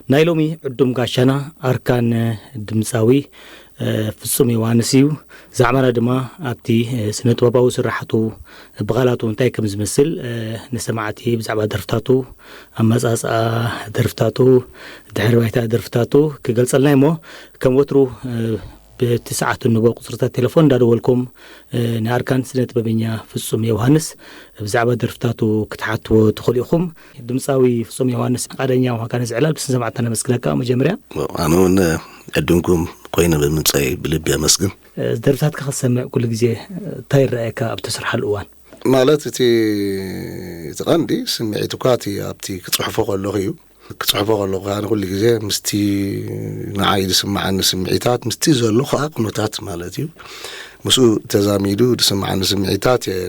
ናይ ሎሚ ዕዱም ጋሻና ኣርካን ድምጻዊ ፍጹም ዮሃንስ እዩ። ዛዕባና ድማ ኣብቲ ስነ ጥበባዊ ስራሕቱ፣ ብቓላቱ እንታይ ከም ዝመስል ንሰማዕቲ ብዛዕባ ደርፍታቱ፣ ኣመጻጽኣ ደርፍታቱ፣ ድሕሪ ባይታ ደርፍታቱ ክገልጸልና እሞ፣ ከም ወትሩ ብቲ ሰዓት እንቦ ቁጽርታት ቴሌፎን እንዳደወልኩም ንኣርካን ስነ ጥበበኛ ፍጹም ዮሃንስ ብዛዕባ ደርፍታቱ ክትሓትዎ ትኽእሉ ኢኹም። ድምጻዊ ፍጹም ዮሃንስ፣ ፍቓደኛ ምዃንካ ነዚ ዕላል ብስም ሰማዕትና ነመስግነካ። መጀመርያ ኣነ እውን ዕድምኩም ኮይነ ብምምጸይ ብልቢ ኣመስግን። ደርፍታትካ ክትሰምዕ ኩሉ ግዜ እንታይ ይረኣየካ ኣብ ትሰርሓሉ እዋን? ማለት እቲ እቲ ቀንዲ ስምዒት እኳ እቲ ኣብቲ ክጽሕፎ ከለኹ እዩ። ክጽሕፎ ከለኹ ከኣ ኩሉ ግዜ ምስቲ ንዓይ ዝስምዓኒ ስምዒታት፣ ምስቲ ዘሎ ከኣ ኩነታት ማለት እዩ። ምስኡ ተዛሚዱ ዝስምዓኒ ስምዒታት እየ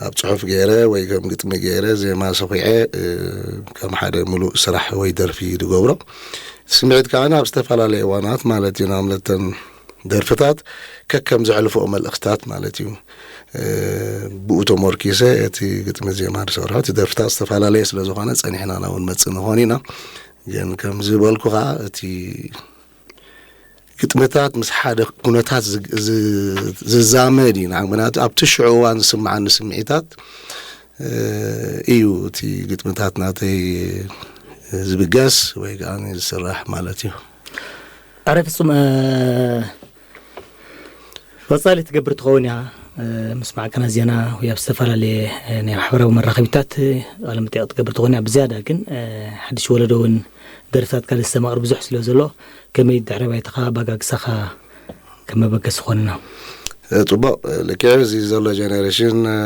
ኣብ ጽሑፍ ገይረ ወይ ከም ግጥሚ ገይረ ዜማ ሰኺዐ፣ እ፣ ከም ሓደ ምሉእ ስራሕ ወይ ደርፊ ዝገብሮ። ስምዒት ከኣ ኣብ ዝተፈላለየ እዋናት ማለት እዩ። ንኣብነት ደርፍታት ከከም ዘሕልፎ መልእኽትታት ማለት እዩ። እ፣ ብኡ ተሞርኪሰ እቲ ግጥሚ ዜማ ዝሰርሖ፣ እቲ ደርፍታት ዝተፈላለየ ስለ ዝኾነ ጸኒሕና ናብኡ ንመጽእ ንኾን ኢና። ግን ከም ዝበልኩኻ እቲ ግጥምታት ምስ ሓደ ኩነታት ዝግ-፣ ዝ-፣ ዝዛመድ እዩ። ንዓ-፣ ምክንያቱ ኣብቲ ሽዑ እዋን ዝስምዓኒ ስምዒታት፣ እ፣ እዩ እቲ ግጥምታት ናተይ ዝብገስ ወይ ከኣ ዝስራሕ ማለት እዩ። ኣረ ፍጹም፣ እ፣ ቀጻሊ ትገብር ትኸውን እያ። እ፣ ምስ ማዕከናት ዜና ወይ ኣብ ዝተፈላለየ፣ እ፣ ናይ ማሕበራዊ መራኸቢታት፣ እ፣ ቃለ መጠይቕ ትገብር ትኸውን እያ። ብዝያዳ ግን፣ እ፣ ሓድሽ ወለዶ እውን ደርፍታትካ ዘስተማቕር ብዙሕ ስለ ዘሎ፣ ከመይ ድሕረ ባይታኻ፣ ኣባጋግሳኻ ከም መበገሲ ክኾንና? እ፣ ጽቡቕ። ልክዕ እዚ ዘሎ ጀነሬሽን፣ እ፣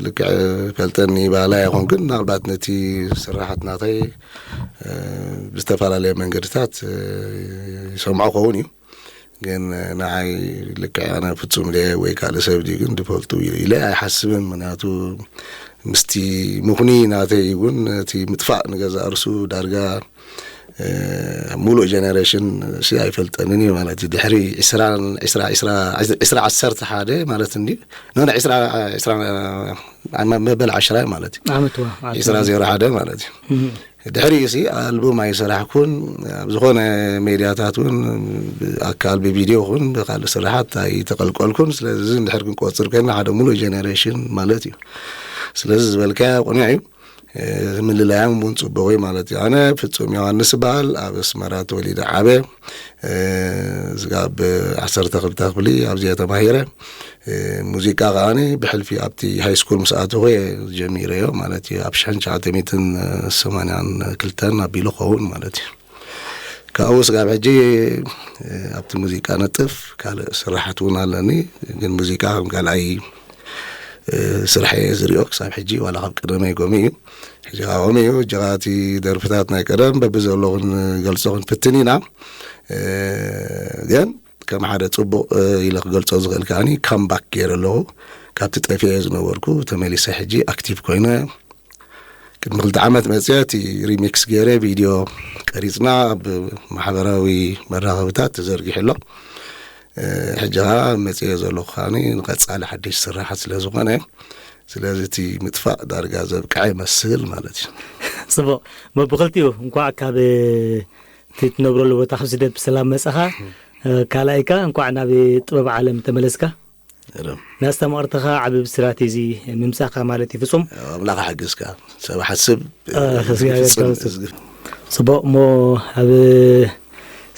ልክዕ ፈልጠኒ ባላ ይኹን፣ ግን ምናልባት ነቲ ስራሓት ናተይ፣ እ፣ ብዝተፈላለየ መንገድታት፣ እ፣ ይሰምዖ ከውን እዩ። ግን ንዓይ ልክዕ ኣነ ፍጹም ድየ ወይ ካልእ ሰብ ድዩ ግን ዝፈልጡ ኢለ ኣይሓስብን። ምክንያቱ ምስቲ ምኽኑይ ናተይ እውን እቲ ምጥፋእ ንገዛእ ርእሱ ዳርጋ፣ እ፣ ሙሉእ ጀነሬሽን ሲ ኣይፈልጠንን እዩ ማለት እዩ። ድሕሪ ዕስራ፣ ዕስራ፣ ዕስራ፣ ዕስራ ዓሰርተ ሓደ ማለት እንድዩ። ኖ፣ ኖ፣ ዕስራ፣ ዕስራ፣ መበል ዓሽራ ማለት እዩ። ዓመት ዋ፣ ዓመት ዕስራ ዋ። ዜሮ ሓደ ማለት እዩ። እም። ድሕሪኡ ሲ ኣልቡም ኣይሰራሕኩን። ኣብ ዝኾነ ሜድያታት እውን ብኣካል ብቪድዮ ይኹን ብካልእ ስራሓት ኣይተቐልቀልኩን። ስለዚ እንድሕር ክንቆጽር ኮይና ሓደ ሙሉእ ጀነሬሽን ማለት እዩ። ስለዚ ዝበልካዮ ቅኑዕ እዩ። እ፣ ምልላዮም እውን ጽቡቕ እዩ ማለት እዩ። ኣነ ፍጹም ዮሃንስ እበሃል። ኣብ ኣስመራ ተወሊደ ዓበ። እ፣ ስጋብ ዓሰርተ ክልተ ክፍሊ ኣብዚኣ ተማሂረ። እ፣ ሙዚቃ ከኣኒ ብሕልፊ ኣብቲ ሃይ ስኩል ምስ ኣተኹ እየ ጀሚረዮ ማለት እዩ። ኣብ ሽሕን ትሽዓተ ሚእትን ሰማንያን ክልተን ኣቢሉ ክኸውን ማለት እዩ። ካብኡ ስጋብ ሕጂ፣ እ፣ ኣብቲ ሙዚቃ ነጥፍ፣ ካልእ ስራሓት እውን ኣለኒ። ግን ሙዚቃ ከም ካልኣይ፣ እ፣ ስራሕ እየ ዝሪኦ። ክሳብ ሕጂ ዋላ ካብ ቀደመይ ከምኡ እዩ። ሕጂ ከኣ ከምኡ እዩ። ሕጂ ከኣ እቲ ደርፍታት ናይ ቀደም በብዘሎ ክንገልጾ ክንፍትን ኢና። እ፣ ግን ከም ሓደ ጽቡቕ፣ እ፣ ኢለ ክገልጾ ዝኽእል ከኣኒ ካምባክ ገይረ ኣለኹ። ካብቲ ጠፊኤ ዝነበርኩ ተመሊሰ ሕጂ ኣክቲቭ ኮይነ። ቅድሚ ክልተ ዓመት መጽየ እቲ ሪሚክስ ገይረ ቪድዮ ቀሪጽና ኣብ ማሕበራዊ መራኸብታት ተዘርጊሑ ኣሎ። እ፣ ሕጂ ኸኣ መጽየ ዘለኹ ከኣኒ ንቐጻሊ ሓድሽ ስራሓት ስለ ዝኾነ፣ ስለዚ እቲ ምጥፋእ ዳርጋ ዘብቅዐ ይመስል ማለት እዩ። ጽቡቕ። እሞ ብኽልቲኡ እንኳዕ ካብ እቲ ትነብረሉ ቦታ ካብ ስደት ብሰላም መጻኻ። እ፣ ካልኣይካ እንኳዕ ናብ ጥበብ ዓለም ተመለስካ። እረም። ንኣስተማቕርትኻ ዓቢ ብስራት እዩ እዚ ምምጻእካ ማለት እዩ ፍጹም። ኣምላኽ ሓግዝካ። ሰብ ሓስብ፣ እ፣ እ፣ እግዚኣብሔር ዝፍጽም ይመስገን። እዝጊ። ጽቡቕ እሞ ኣብ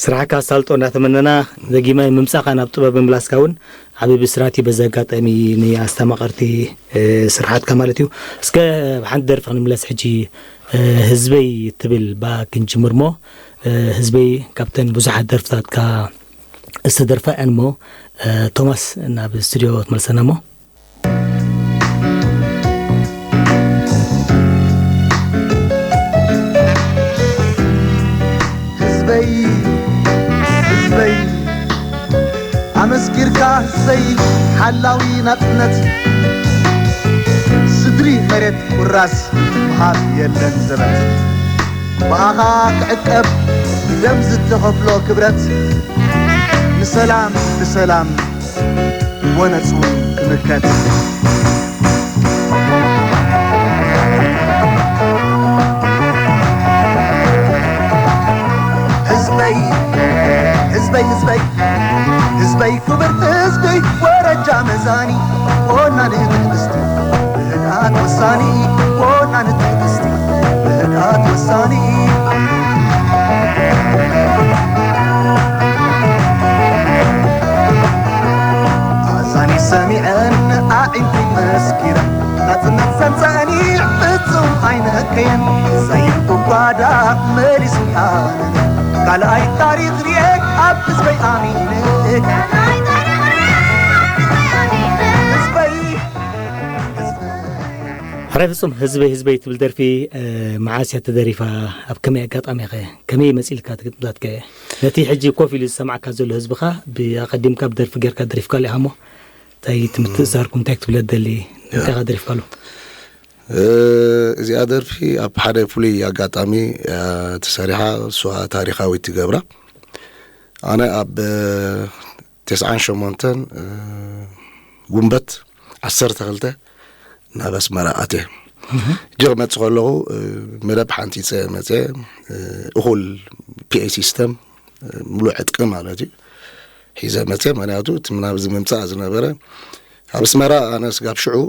ስራሕካ ኣሳልጦ እንዳተመነና ደጊማይ ምምጻእካ ናብ ጥበብ ምምላስካ እውን ዓቢ ብስራት እዩ። በዚ ኣጋጣሚ ንኣስተማቐርቲ፣ እ፣ ስራሓትካ ማለት እዩ። እስከ ብሓንቲ ደርፊ ክንምለስ ሕጂ፣ እ፣ ህዝበይ ትብል ባ ክንጅምር እሞ፣ እ፣ ህዝበይ ካብተን ብዙሓት ደርፍታትካ ዝተደርፋ እየን እሞ፣ እ፣ ቶማስ ናብ ስቱድዮ ትመልሰና እሞ። ህዝበይ፣ ህዝበይ፣ ኣመስኪርካ ህዝበይ፣ ሓላዊ ናጽነት፣ ስድሪ መሬት ቁራስ ምሃብ የለን ዘበት። ብኣኻ ክዕቀብ ደም ዝተኸፍሎ ክብረት፣ ንሰላም፣ ንሰላም ወነጹ ክምከት። ህዝበይ ህዝበይ ክብር ህዝቢ ወረጃ መዛኒ ወናኒ ትዕግስቲ ብህድኣት ወሳኒ ወናኒ ትዕግስቲ ብህድኣት ወሳኒ ኣዛኒ ሰሚዐን ኣዒንቲ መስኪረን ናጽነት ዘምጸእኒ ፍጹም ኣይነከየን ዘይብኡ ጓዳ መሊሱ ይሃነነ ካልኣይ ታሪኽ ርኤ ኣብ ህዝበይ ኣሚነ ህዝበይ ሕራይ ፍጹም ህዝበይ ህዝበይ ትብል ደርፊ መዓስ እያ ተደሪፋ? ኣብ ከመይ ኣጋጣሚ ከ ከመይ መጺልካ ትግጥምታትከ? ነቲ ሕጂ ኮፍ ኢሉ ዝሰማዕካ ዘሎ ህዝብኻ ብኣቐዲምካ ብደርፊ ጌርካ ደሪፍካ ኣሊኻ እሞ እንታይ ትምትእሳርኩም እንታይ ክትብለ ደሊ እንታይ ኢኻ ደሪፍካሉ? እዚኣ ደርፊ ኣብ ሓደ ፍሉይ ኣጋጣሚ ተሰሪሓ እሷ ታሪኻዊት ትገብራ ኣነ ኣብ ተስዓን ሸሞንተን ጉንበት ዓሰርተ ክልተ ናብ ኣስመራ ኣትየ እጀ ክመፅእ ከለኹ መደብ ሓንፂፀ መፀ እኹል ፒኤ ሲስተም ሙሉእ ዕጥቂ ማለት እዩ ሒዘ መፀ ምክንያቱ እቲ ናብዚ ምምፃእ ዝነበረ ኣብ ኣስመራ ኣነ ስጋብ ሽዑ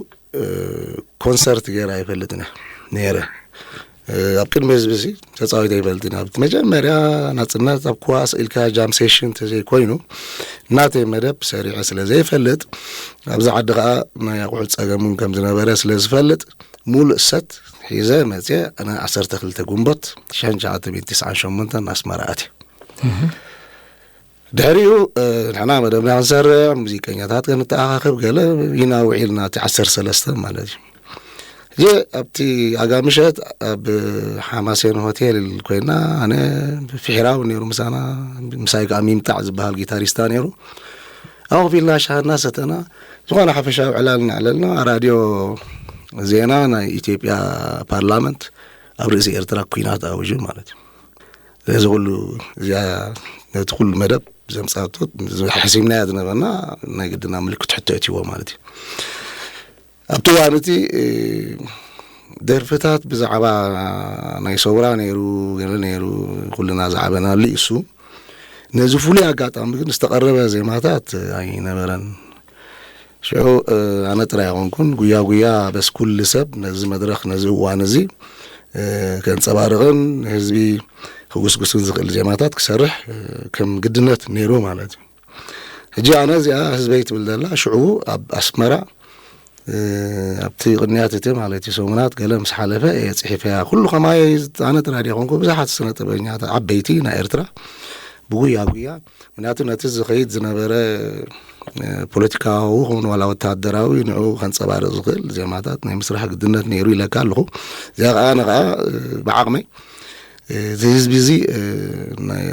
ኮንሰርት ገይረ ኣይፈልጥን እየ ነይረ ኣብ ቅድሚ ህዝቢ ሲ ተፃዊተ ይፈልጥን ኣብቲ መጀመርያ ናፅነት ኣብ ክዋ ስኢልካ ጃም ሴሽን ተዘይኮይኑ ናተይ መደብ ሰሪዐ ስለ ዘይፈልጥ ኣብዚ ዓዲ ከዓ ናይ ኣቑሑት ፀገም እውን ከም ዝነበረ ስለ ዝፈልጥ ሙሉእ ሰት ሒዘ መፅየ ኣነ ዓሰርተ ክልተ ግንቦት ሸሕን ሸዓተ ሚእቲ ትስዓን ሸሞንተን ኣስመራ ኣትየ ድሕሪኡ ንሕና መደብና ክንሰርዕ ሙዚቀኛታት ከንተኣኻኽብ ገለ ኢና ውዒልና እቲ ዓሰርተ ሰለስተ ማለት እዩ ሕጂ ኣብቲ ኣጋ ምሸት ኣብ ሓማሴን ሆቴል ኮይና ኣነ ፍሒራዊ ነይሩ ምሳና ምሳይ ከዓ ሚምጣዕ ዝበሃል ጊታሪስታ ነይሩ ኣኹፊልና ሻሃና ሰተና ዝኾነ ሓፈሻዊ ዕላል እናዕለልና ራድዮ ዜና ናይ ኢትዮጵያ ፓርላመንት ኣብ ርእሲ ኤርትራ ኩናት ኣውጁ ማለት እዩ ስለዚ ኩሉ እዚኣ ነቲ ኩሉ መደብ ዘምፃቶ ሓሲብናያ ዝነበርና ናይ ግድና ምልክት ሕቶ እትዎ ማለት እዩ ኣብቲ እዋን እቲ ደርፍታት ብዛዕባ ናይ ሰውራ ነይሩ ገለ ነይሩ ኩልና ዝዓበናሉ እሱ ነዚ ፍሉይ ኣጋጣሚ ግን ዝተቐረበ ዜማታት ኣይነበረን ሽዑ ኣነ ጥራይ ኣይኮንኩን ጉያ ጉያ በስ ኩሉ ሰብ ነዚ መድረኽ ነዚ እዋን እዚ ከንፀባርቕን ንህዝቢ ክጉስጉስን ዝኽእል ዜማታት ክሰርሕ ከም ግድነት ነይሩ ማለት እዩ ሕጂ ኣነ እዚኣ ህዝበይ ትብል ዘላ ሽዑ ኣብ ኣስመራ ኣብቲ ቅንያት እቲ ማለት እዩ ሰሙናት ገለ ምስ ሓለፈ እየ ፅሒፈያ ኩሉ ከማይ ኣነ ጥራይ ኮንኩ ብዙሓት ስነ ጥበበኛታት ዓበይቲ ናይ ኤርትራ ብጉያ ጉያ ምክንያቱ ነቲ ዝኸይድ ዝነበረ ፖለቲካዊ ኹን ዋላ ወተሃደራዊ ንዑ ከንፀባርቕ ዝኽእል ዜማታት ናይ ምስራሕ ግድነት ነይሩ ኢለካ ኣለኹ እዚኣ ከዓ ንከዓ ብዓቕመይ እዚ ህዝቢ እዚ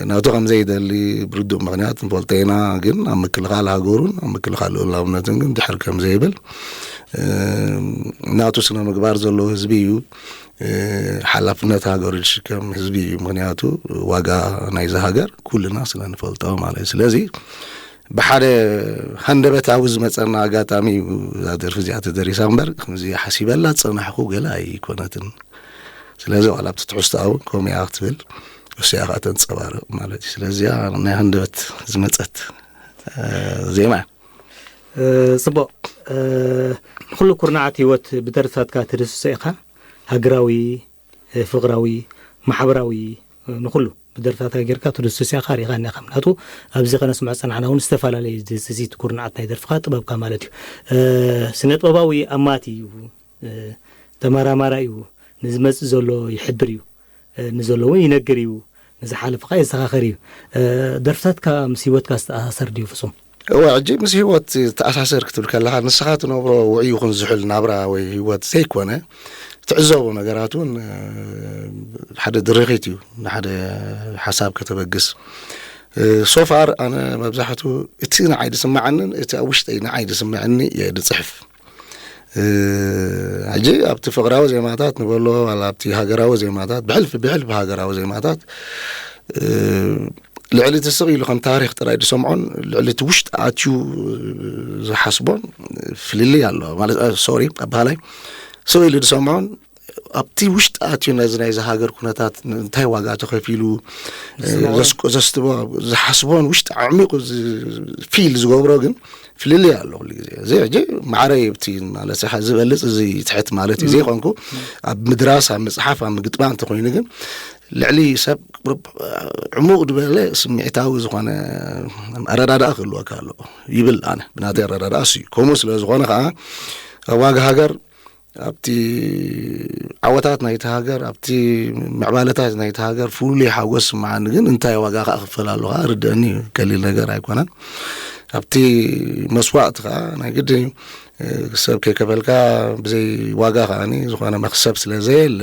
ናቱ ከም ዘይደሊ ብርዱእ ምክንያት ንፈልጦ ኢና ግን ኣብ ምክልኻል ሃገሩን ኣብ ምክልኻል ልኡላውነትን ግን ድሕር ከም ዘይብል ናቱ ስነ ምግባር ዘለዎ ህዝቢ እዩ ሓላፍነት ሃገሩ ዝሽከም ህዝቢ እዩ ምክንያቱ ዋጋ ናይዚ ሃገር ኩልና ስለ ንፈልጦ ማለት እዩ ስለዚ ብሓደ ሃንደበታዊ ዝመፀና ኣጋጣሚ እዩ እዛ ደርፊ እዚኣ ተደሪሳ እምበር ከምዚ ሓሲበላ ዝፀናሕኩ ገለ ኣይኮነትን ስለዚ ዋላ ኣብቲ ትሕዝቶኣ እውን ከምኡ እያ ክትብል እሱ እያ ከዓ ተንፀባርቕ ማለት እዩ ስለዚ እዚኣ ናይ ሃንደበት ዝመፀት ዜማ እያ ፅቡቕ ንኩሉ ኩርናዓት ህይወት ብደርፍታትካ ትድስሶ ኢኻ ሃገራዊ ፍቕራዊ ማሕበራዊ ንኩሉ ብደርፍታትካ ጌርካ ትድስሶ ኢኻ ሪኢኻኒ ኢኻ ምክንያቱ ኣብዚ ከነስምዖ ዝፀናሕና እውን ዝተፈላለየ እዚ ኩርናዓት ናይ ደርፍኻ ጥበብካ ማለት እዩ ስነ ጥበባዊ ኣማቲ እዩ ተመራማራይ እዩ ንዝመፅእ ዘሎ ይሕብር እዩ ንዘለዉ ይነግር እዩ ንዝሓለፈ ከዓ የዘኻኸር እዩ ደርፍታትካ ምስ ህይወትካ ዝተኣሳሰር ድዩ ፍፁም እዋ ሕጂ ምስ ህይወት ተኣሳሰር ክትብል ከለካ ንስኻ ትነብሮ ውዑይ ይኹን ዝሑል ናብራ ወይ ህይወት ዘይኮነ ትዕዘቦ ነገራት እውን ሓደ ድርኺት እዩ ንሓደ ሓሳብ ከተበግስ ሶፋር ኣነ መብዛሕቱ እቲ ንዓይ ዝስምዓንን እቲ ኣብ ውሽጠይ ንዓይ ዝስምዐኒ እየ ዝፅሕፍ ሕጂ ኣብቲ ፍቕራዊ ዜማታት ንበሎ ዋላ ኣብቲ ሃገራዊ ዜማታት ብሕልፊ ብሕልፊ ሃገራዊ ዜማታት ልዕሊ እቲ ስቕ ኢሉ ከም ታሪክ ጥራይ ዝሰምዖን ልዕሊ እቲ ውሽጢ ኣትዩ ዝሓስቦን ፍልልይ ኣሎ ማለት ሶሪ ኣባሃላይ ስቕ ኢሉ ዝሰምዖን ኣብቲ ውሽጢ ኣትዩ ነዚ ናይዚ ሃገር ኩነታት እንታይ ዋጋ ተኸፊሉ ዘስቆ ዘስትቦ ዝሓስቦን ውሽጢ ኣዕሚቑ ፊል ዝገብሮ ግን ፍልልይ ኣሎ ኩሉ ግዜ። እዚ ሕጂ ማዕረ ይብቲ ማለት ዝበልፅ እዚ ትሕት ማለት እዩ ዘይኮንኩ ኣብ ምድራስ ኣብ ምፅሓፍ ኣብ ምግጥማ እንተኮይኑ ግን ልዕሊ ሰብ ዕሙቕ ዝበለ ስምዒታዊ ዝኾነ ኣረዳድኣ ክህልወካ ኣለዎ ይብል ኣነ ብናተይ ኣረዳድኣ እሱ እዩ። ከምኡ ስለ ዝኾነ ከዓ ኣብ ዋጋ ሃገር ኣብቲ ዓወታት ናይቲ ሃገር ኣብቲ ምዕባለታት ናይቲ ሃገር ፍሉይ ሓጎስ ስምዓኒ ግን እንታይ ዋጋ ከዓ ክፈል ኣለካ ርድአኒ እዩ። ቀሊል ነገር ኣይኮነን። ኣብቲ መስዋእቲ ከዓ ናይ ግድን እዩ። ሰብ ከይከፈልካ ብዘይ ዋጋ ከዓኒ ዝኾነ መክሰብ ስለ ዘየለ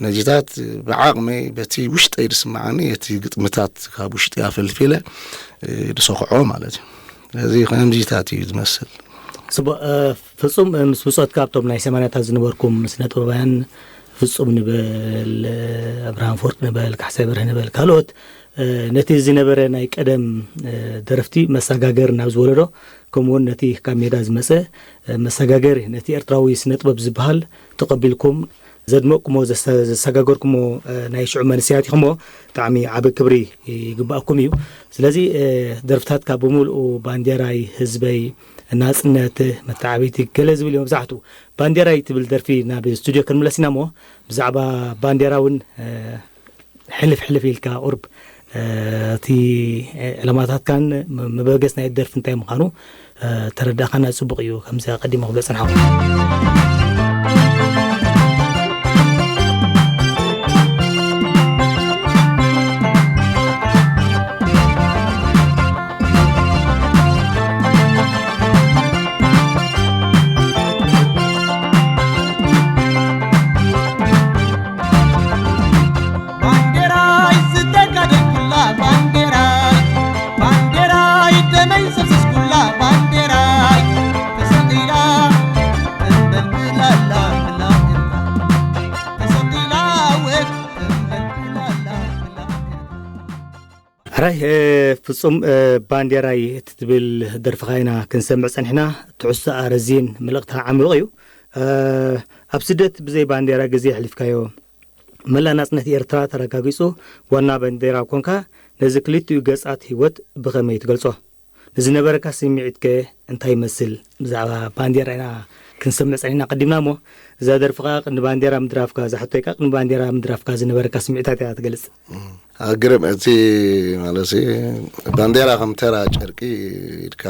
ነዚታት ብዓቕመይ በቲ ውሽጠይ ዝስምዓኒ እቲ ግጥምታት ካብ ውሽጢ ኣፈልፊለ ዝሰክዖ ማለት እዩ። ስለዚ ከምዚታት እዩ ዝመስል። ጽቡቕ። ፍጹም፣ ምስ ብጾትካ ኣብቶም ናይ ሰማንያታት ዝነበርኩም ስነ ጥበባውያን፣ ፍጹም ንበል፣ ኣብርሃም ፈወርቅ ንበል፣ ካሕሳይ በርሀ ንበል፣ ካልኦት፣ ነቲ ዝነበረ ናይ ቀደም ደረፍቲ መሰጋገር ናብ ዝወለዶ፣ ከምኡውን ነቲ ካብ ሜዳ ዝመጸ መሰጋገሪ ነቲ ኤርትራዊ ስነ ጥበብ ዝበሃል ተቐቢልኩም ዘድመቕኩሞ ዘሰጋገርኩሞ ናይ ሽዑ መንስያት ኢኹሞ። ብጣዕሚ ዓቢ ክብሪ ይግባኣኩም እዩ። ስለዚ ደርፍታትካ ብምሉኡ ባንዴራይ ህዝበይ ናጽነት መተዓብይቲ ገለ ዝብል እዩ መብዛሕቱ። ባንዴራይ ትብል ደርፊ ናብ ስቱድዮ ክንምለስ ኢና እሞ ብዛዕባ ባንዴራ እውን ሕልፍ ሕልፍ ኢልካ ቁርብ እቲ ዕላማታትካን መበገስ ናይ ደርፊ እንታይ ምዃኑ ተረዳእካና ጽቡቕ እዩ። ከምዚ ኣቐዲመ ክብሎ ጸንሓኹ። ሕራይ ፍጹም፣ ባንዴራይ እትትብል ደርፍኻ ኢና ክንሰምዕ ጸኒሕና። ትሕዝቶኣ ረዚን መልእኽትኻ ዓሚቑ እዩ። ኣብ ስደት ብዘይ ባንዴራ ግዜ ኣሕሊፍካዮ፣ መላእ ናጽነት ኤርትራ ተረጋጊጹ ዋና ባንዴራ ኮንካ፣ ነዚ ክልቲኡ ገጻት ህይወት ብኸመይ ትገልጾ? ንዝነበረካ ስምዒት ከ እንታይ ይመስል? ብዛዕባ ባንዴራ ኢና ክንሰምዕ ጸኒሕና ቀዲምና እሞ፣ እዛ ደርፍኻ ቅድሚ ባንዴራ ምድራፍካ፣ እዛ ሕቶይ ከኣ ቅድሚ ባንዴራ ምድራፍካ ዝነበረካ ስምዒታት እያ ትገልጽ። ኣግርም፣ እቲ ማለት ባንዴራ ከም ተራ ጨርቂ ኢድካ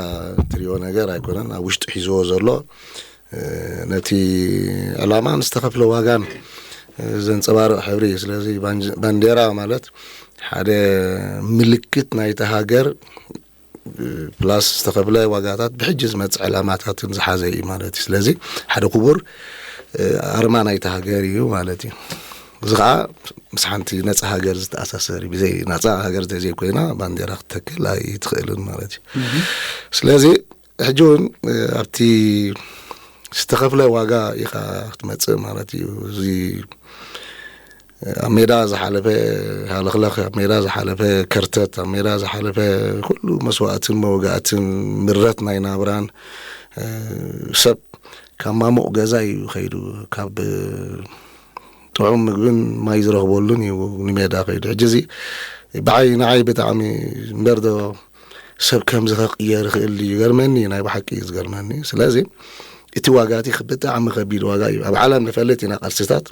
ትሪኦ ነገር ኣይኮነን። ኣብ ውሽጢ ሒዝዎ ዘሎ ነቲ ዕላማን ዝተኸፍለ ዋጋን ዘንፀባርቕ ሕብሪ እዩ። ስለዚ ባንዴራ ማለት ሓደ ምልክት ናይቲ ሃገር ፕላስ ዝተኸፍለ ዋጋታት ብሕጂ ዝመፅእ ዕላማታትን ዝሓዘ እዩ ማለት እዩ። ስለዚ ሓደ ክቡር ኣርማ ናይቲ ሃገር እዩ ማለት እዩ። እዚ ከዓ ምስ ሓንቲ ነፃ ሃገር ዝተኣሳሰር እዩ። ብዘይ ናፃ ሃገር ተዘይኮይና ባንዴራ ክትተክል ኣይትኽእልን ማለት እዩ። ስለዚ ሕጂ እውን ኣብቲ ዝተኸፍለ ዋጋ ኢኻ ክትመፅእ ማለት እዩ። እዚ ኣብ ሜዳ ዝሓለፈ ሃለኽለኽ፣ ኣብ ሜዳ ዝሓለፈ ከርተት፣ ኣብ ሜዳ ዝሓለፈ ኩሉ መስዋእትን መወጋእትን ምረት ናይ ናብራን ሰብ ካብ ማሙቕ ገዛ እዩ ከይዱ ካብ ጥዑም ምግብን ማይ ዝረኽበሉን እዩ ንሜዳ ከይዱ። ሕጂ እዚ ብዓይ ንዓይ ብጣዕሚ እምበር ዶ ሰብ ከምዚ ከቕየር ይኽእል ድዩ ይገርመኒ፣ ናይ ብሓቂ እዩ ዝገርመኒ። ስለዚ እቲ ዋጋ እቲ ብጣዕሚ ከቢድ ዋጋ እዩ። ኣብ ዓለም ንፈልጥ ኢና ቃልስታት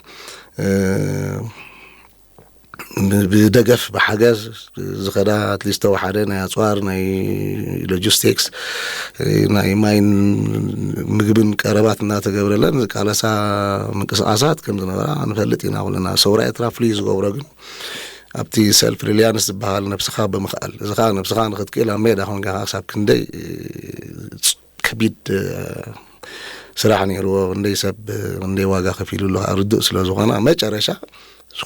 ብደገፍ ብሓገዝ ዝኸዳ ኣትሊስት ተወሓደ ናይ ኣፅዋር ናይ ሎጂስቲክስ ናይ ማይን ምግብን ቀረባት እናተገብረለን ዝቃለሳ ምንቅስቃሳት ከም ዝነበራ ንፈልጥ ኢና ኩልና። ሰውራ ኤርትራ ፍሉይ ዝገብሮ ግን ኣብቲ ሰልፍ ሪሊያንስ ዝበሃል ነብስኻ ብምኽኣል እዚ ከዓ ነብስኻ ንክትክእል ኣብ ሜዳ ኮንካ ከዓ ክሳብ ክንደይ ከቢድ ስራሕ ነይርዎ፣ ክንደይ ሰብ ክንደይ ዋጋ ከፊሉ ኣሎ ርዱእ ስለ ዝኾነ ኣብ መጨረሻ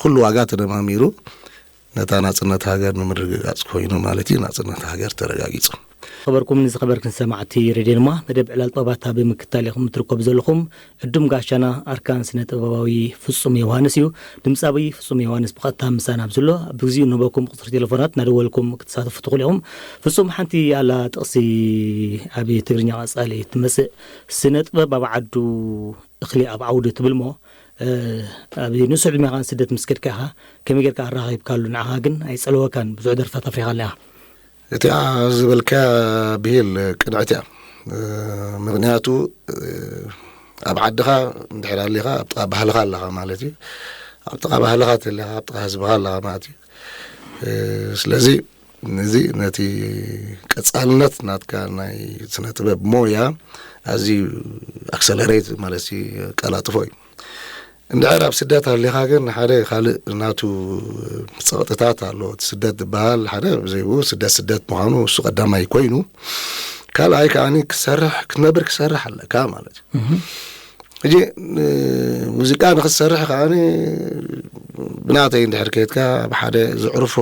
ኩሉ ዋጋ ተደማሚሩ ነታ ናጽነት ሃገር ንምርግጋጽ ኮይኑ ማለት እዩ። ናጽነት ሃገር ተረጋጊጹ። ዝኸበርኩም ንዝኸበርክን ሰማዕቲ ሬድዮ ድማ መደብ ዕላል ጦባታ ብምክታል ኢኹም እትርከቡ ዘለኹም። ዕዱም ጋሻና ኣርካን ስነ ጥበባዊ ፍጹም ዮሃንስ እዩ። ድምጻዊ ፍጹም ዮሃንስ ብቐጥታ ምሳና ኣብ ዘሎ ብግዚኡ ንህበኩም ቁጽሪ ቴሌፎናት እናደወልኩም ክትሳተፉ ትኽእሉ ኢኹም። ፍጹም ሓንቲ ኣላ ጥቕሲ ኣብ ትግርኛ ቀጻሊ ትመጽእ ስነ ጥበብ ኣብ ዓዱ እኽሊ ኣብ ዓውዲ ትብል እሞ ኣብ ንእሱ ዕድሜኻ ስደት ምስ ከድካ ኢኻ ከመይ ጌርካ ኣራኺብካሉ? ንዓኻ ግን ኣይጸለወካን። ብዙሕ ደርፍታት ኣፍሪኻ ኣለኻ። እቲኣ ዝበልካ ብሂል ቅንዕቲ እያ። ምኽንያቱ ኣብ ዓድኻ እንድሕር ኣሊኻ ኣብ ጥቓ ባህልኻ ኣለኻ ማለት እዩ። ኣብ ጥቓ ባህልኻ ተለኻ ኣብ ጥቓ ህዝብኻ ኣለኻ ማለት እዩ። ስለዚ ነዚ ነቲ ቀጻልነት ናትካ ናይ ስነ ጥበብ ሞያ ኣዝዩ ኣክሰለሬት ማለት ቀላጥፎ እዩ። እንድሕር ኣብ ስደት ኣሊኻ ግን ሓደ ካልእ ናቱ ጸቕጥታት ኣሎ። እቲ ስደት ዝበሃል ሓደ ብዘይብኡ ስደት ስደት ምዃኑ እሱ ቀዳማይ ኮይኑ፣ ካልኣይ ከዓኒ ክሰርሕ ክትነብር ክሰርሕ ኣለካ ማለት እዩ። ሕጂ ሙዚቃ ንክትሰርሕ ከዓኒ ብናተይ እንድሕር ከይድካ ኣብ ሓደ ዝዕርፎ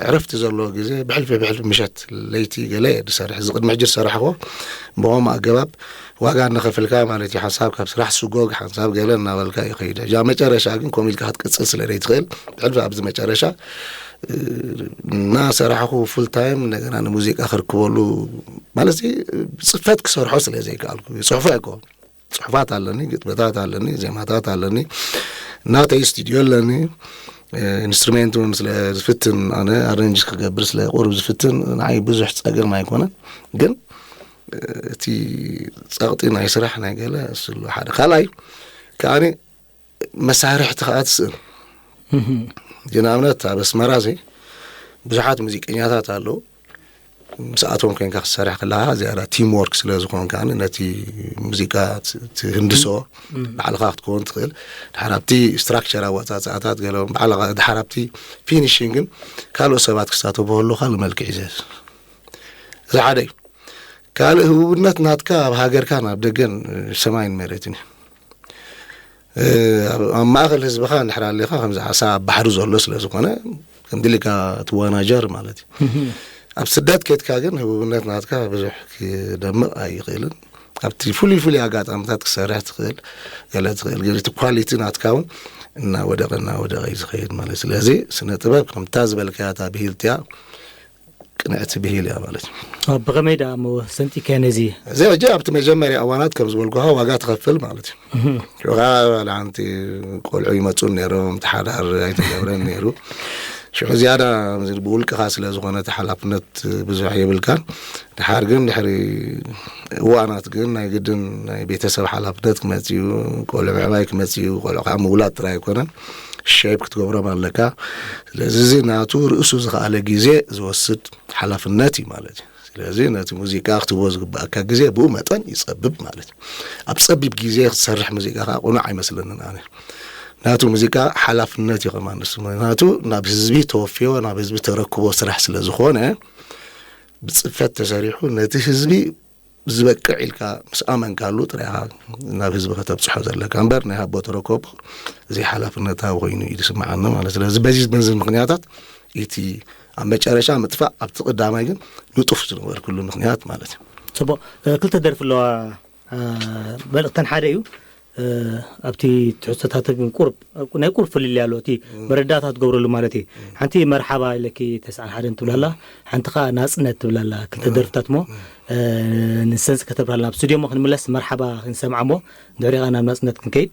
ዕረፍቲ ዘለዎ ግዜ ብሕልፊ ብሕልፊ ምሸት ለይቲ ገለ እየ ዝሰርሕ። እዚ ቅድሚ ሕጂ ዝሰራሕዎ ብኸምኡ ኣገባብ ዋጋ እናኸፈልካ ማለት እዩ። ሓንሳብ ካብ ስራሕ ስጎግ ሓንሳብ ገለ እናበልካ ይኸይድ። ሕጂ ኣብ መጨረሻ ግን ከምኡ ኢልካ ክትቅፅል ስለ ዘይትኽእል ብሕልፊ ኣብዚ መጨረሻ እናሰራሕኩ ፉል ታይም እንደገና ንሙዚቃ ክርክበሉ ማለት ጽፈት ክሰርሖ ስለ ዘይከኣልኩ ጽሑፍ ኣይኮ ጽሑፋት ኣለኒ፣ ግጥምታት ኣለኒ፣ ዜማታት ኣለኒ፣ ናተይ ስቱድዮ ኣለኒ። ኢንስትሩሜንት እውን ስለ ዝፍትን ኣነ ኣረንጅ ክገብር ስለ ቁሩብ ዝፍትን ንዓይ ብዙሕ ጸገም ኣይኮነን። ግን እቲ ጸቕጢ ናይ ስራሕ ናይ ገለ ስሉ ሓደ ካልኣይ ከዓኒ መሳርሕቲ ከዓ ትስእን። ንኣብነት ኣብ ኣስመራ እዚ ብዙሓት ሙዚቀኛታት ኣለዉ። ምስኣቶም ኮይንካ ክትሰርሕ ከለካ ዝያዳ ቲም ወርክ ስለ ዝኾንካ ነቲ ሙዚቃ ትህንድሶ ባዕልኻ ክትከውን ትኽእል። ድሓር ኣብቲ ስትራክቸር ኣወፃፅኣታት ገለ ባዕልኻ ድሓር ኣብቲ ፊኒሽንግን ካልኦት ሰባት ክሳተፉ ከለዉ ካልእ መልክዕ እዩ ዝህብ። እዚ ሓደ እዩ። ካልእ ህቡብነት ናትካ ኣብ ሃገርካን ኣብ ደገን ሰማይን መሬትን እዩ። ኣብ ማእኸል ህዝብኻ እንድሕር ኣሊኻ ከምዚ ዓሳ ኣብ ባሕሪ ዘሎ ስለ ዝኾነ ከምዚ ኢልካ ትወናጀር ማለት እዩ። ኣብ ስደት ከድካ ግን ህቡብነት ናትካ ብዙሕ ክደምቕ ኣይኽእልን። ኣብቲ ፍሉይ ፍሉይ ኣጋጣሚታት ክሰርሕ ትኽእል ገለ ትኽእል ግን እቲ ኳሊቲ ናትካ እውን እናወደቐ እናወደቐ እዩ ዝኸይድ ማለት። ስለዚ ስነ ጥበብ ከምታ ዝበልካያ እታ ብሂልትያ ቅንዕቲ ብሂል እያ ማለት እዩ። ብኸመይ ደኣ እሞ ሰንጢካዮ ነዚ? እዚ ሕጂ ኣብቲ መጀመርያ እዋናት ከም ዝበልኩኻ ዋጋ ትኸፍል ማለት እዩ። ሽዑ ከዓ ዋላ ሓንቲ ቆልዑ ይመፁን ነይሮም፣ እቲ ሓዳር ኣይተገብረን ነይሩ። ሽዑ ዝያዳ ብውልቅኻ ስለ ዝኾነ እቲ ሓላፍነት ብዙሕ የብልካን። ድሓር ግን ድሕሪ እዋናት ግን ናይ ግድን ናይ ቤተሰብ ሓላፍነት ክመፅእ እዩ፣ ቆልዑ ምዕባይ ክመፅእ እዩ። ቆልዑ ከዓ ምውላድ ጥራይ ኣይኮነን፣ ሼፕ ክትገብሮም ኣለካ። ስለዚ እዚ ናቱ ርእሱ ዝኸኣለ ግዜ ዝወስድ ሓላፍነት እዩ ማለት እዩ። ስለዚ ነቲ ሙዚቃ ክትህቦ ዝግባኣካ ግዜ ብኡ መጠን ይጸብብ ማለት እዩ። ኣብ ጸቢብ ግዜ ክትሰርሕ ሙዚቃ ከዓ ቅኑዕ ኣይመስለንን ኣነ። ናቱ ሙዚቃ ሓላፍነት እዩ ከማን ንሱ። ምኽንያቱ ናብ ህዝቢ ተወፍዮ፣ ናብ ህዝቢ ተረክቦ ስራሕ ስለ ዝኾነ ብጽፈት ተሰሪሑ ነቲ ህዝቢ ዝበቅዕ ኢልካ ምስ ኣመንካሉ ጥራይ ኢኻ ናብ ህዝቢ ከተብጽሖ ዘለካ እምበር ናይ ሃቦ ተረከቦ ዘይሓላፍነታዊ ኮይኑ እዩ ዝስምዓኒ ማለት። ስለዚ በዚ በዚ ምኽንያታት እቲ ኣብ መጨረሻ ምጥፋእ ኣብቲ ቀዳማይ ግን ንጡፍ ዝነበርኩሉ ምኽንያት ማለት እዩ። ጽቡቕ። እ፣ ክልተ ደርፊ ኣለዋ። እ፣ በል እተን ሓደ እዩ። እ፣ ኣብቲ ትሕዝቶታት ግን ቁርብ፣ ናይ ቁርብ ፍልልይ ኣሎ። እቲ መረዳእታ ትገብረሉ ማለት እዩ። ሓንቲ መርሓባ ኢለኪ ተስዓን ሓደን ትብላላ፣ ሓንቲ ኸኣ ናጽነት ትብላላ። ክልተ ደርፍታት እሞ፣ እ፣ ንሰንስ ከተብራልና። ኣብ ስቱድዮ እሞ ክንምለስ መርሓባ ክንሰምዓ እሞ፣ ድሕሪኡ ኸኣ ናብ ናጽነት ክንከይድ።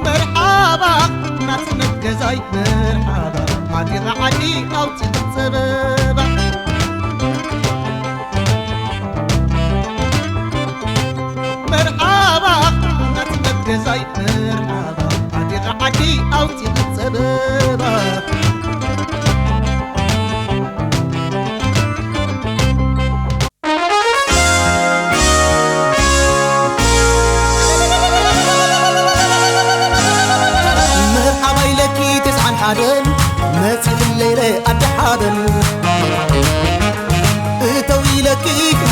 መርሓባ ናጽነት ገዛይ መርሓባ፣ ዓጢቓ ዓዲ ኣውጺኣ ጸበባ። መርሓባ ናጽነት ገዛይ መርሓባ፣ ዓጢቓ ዓዲ ኣውጺኣ ጸበባ። መርሓባ ኢለኪ ተስዓን ሓደን መጺእለይ ኢለ ኣዲ ሓበን። እተው ኢለኪ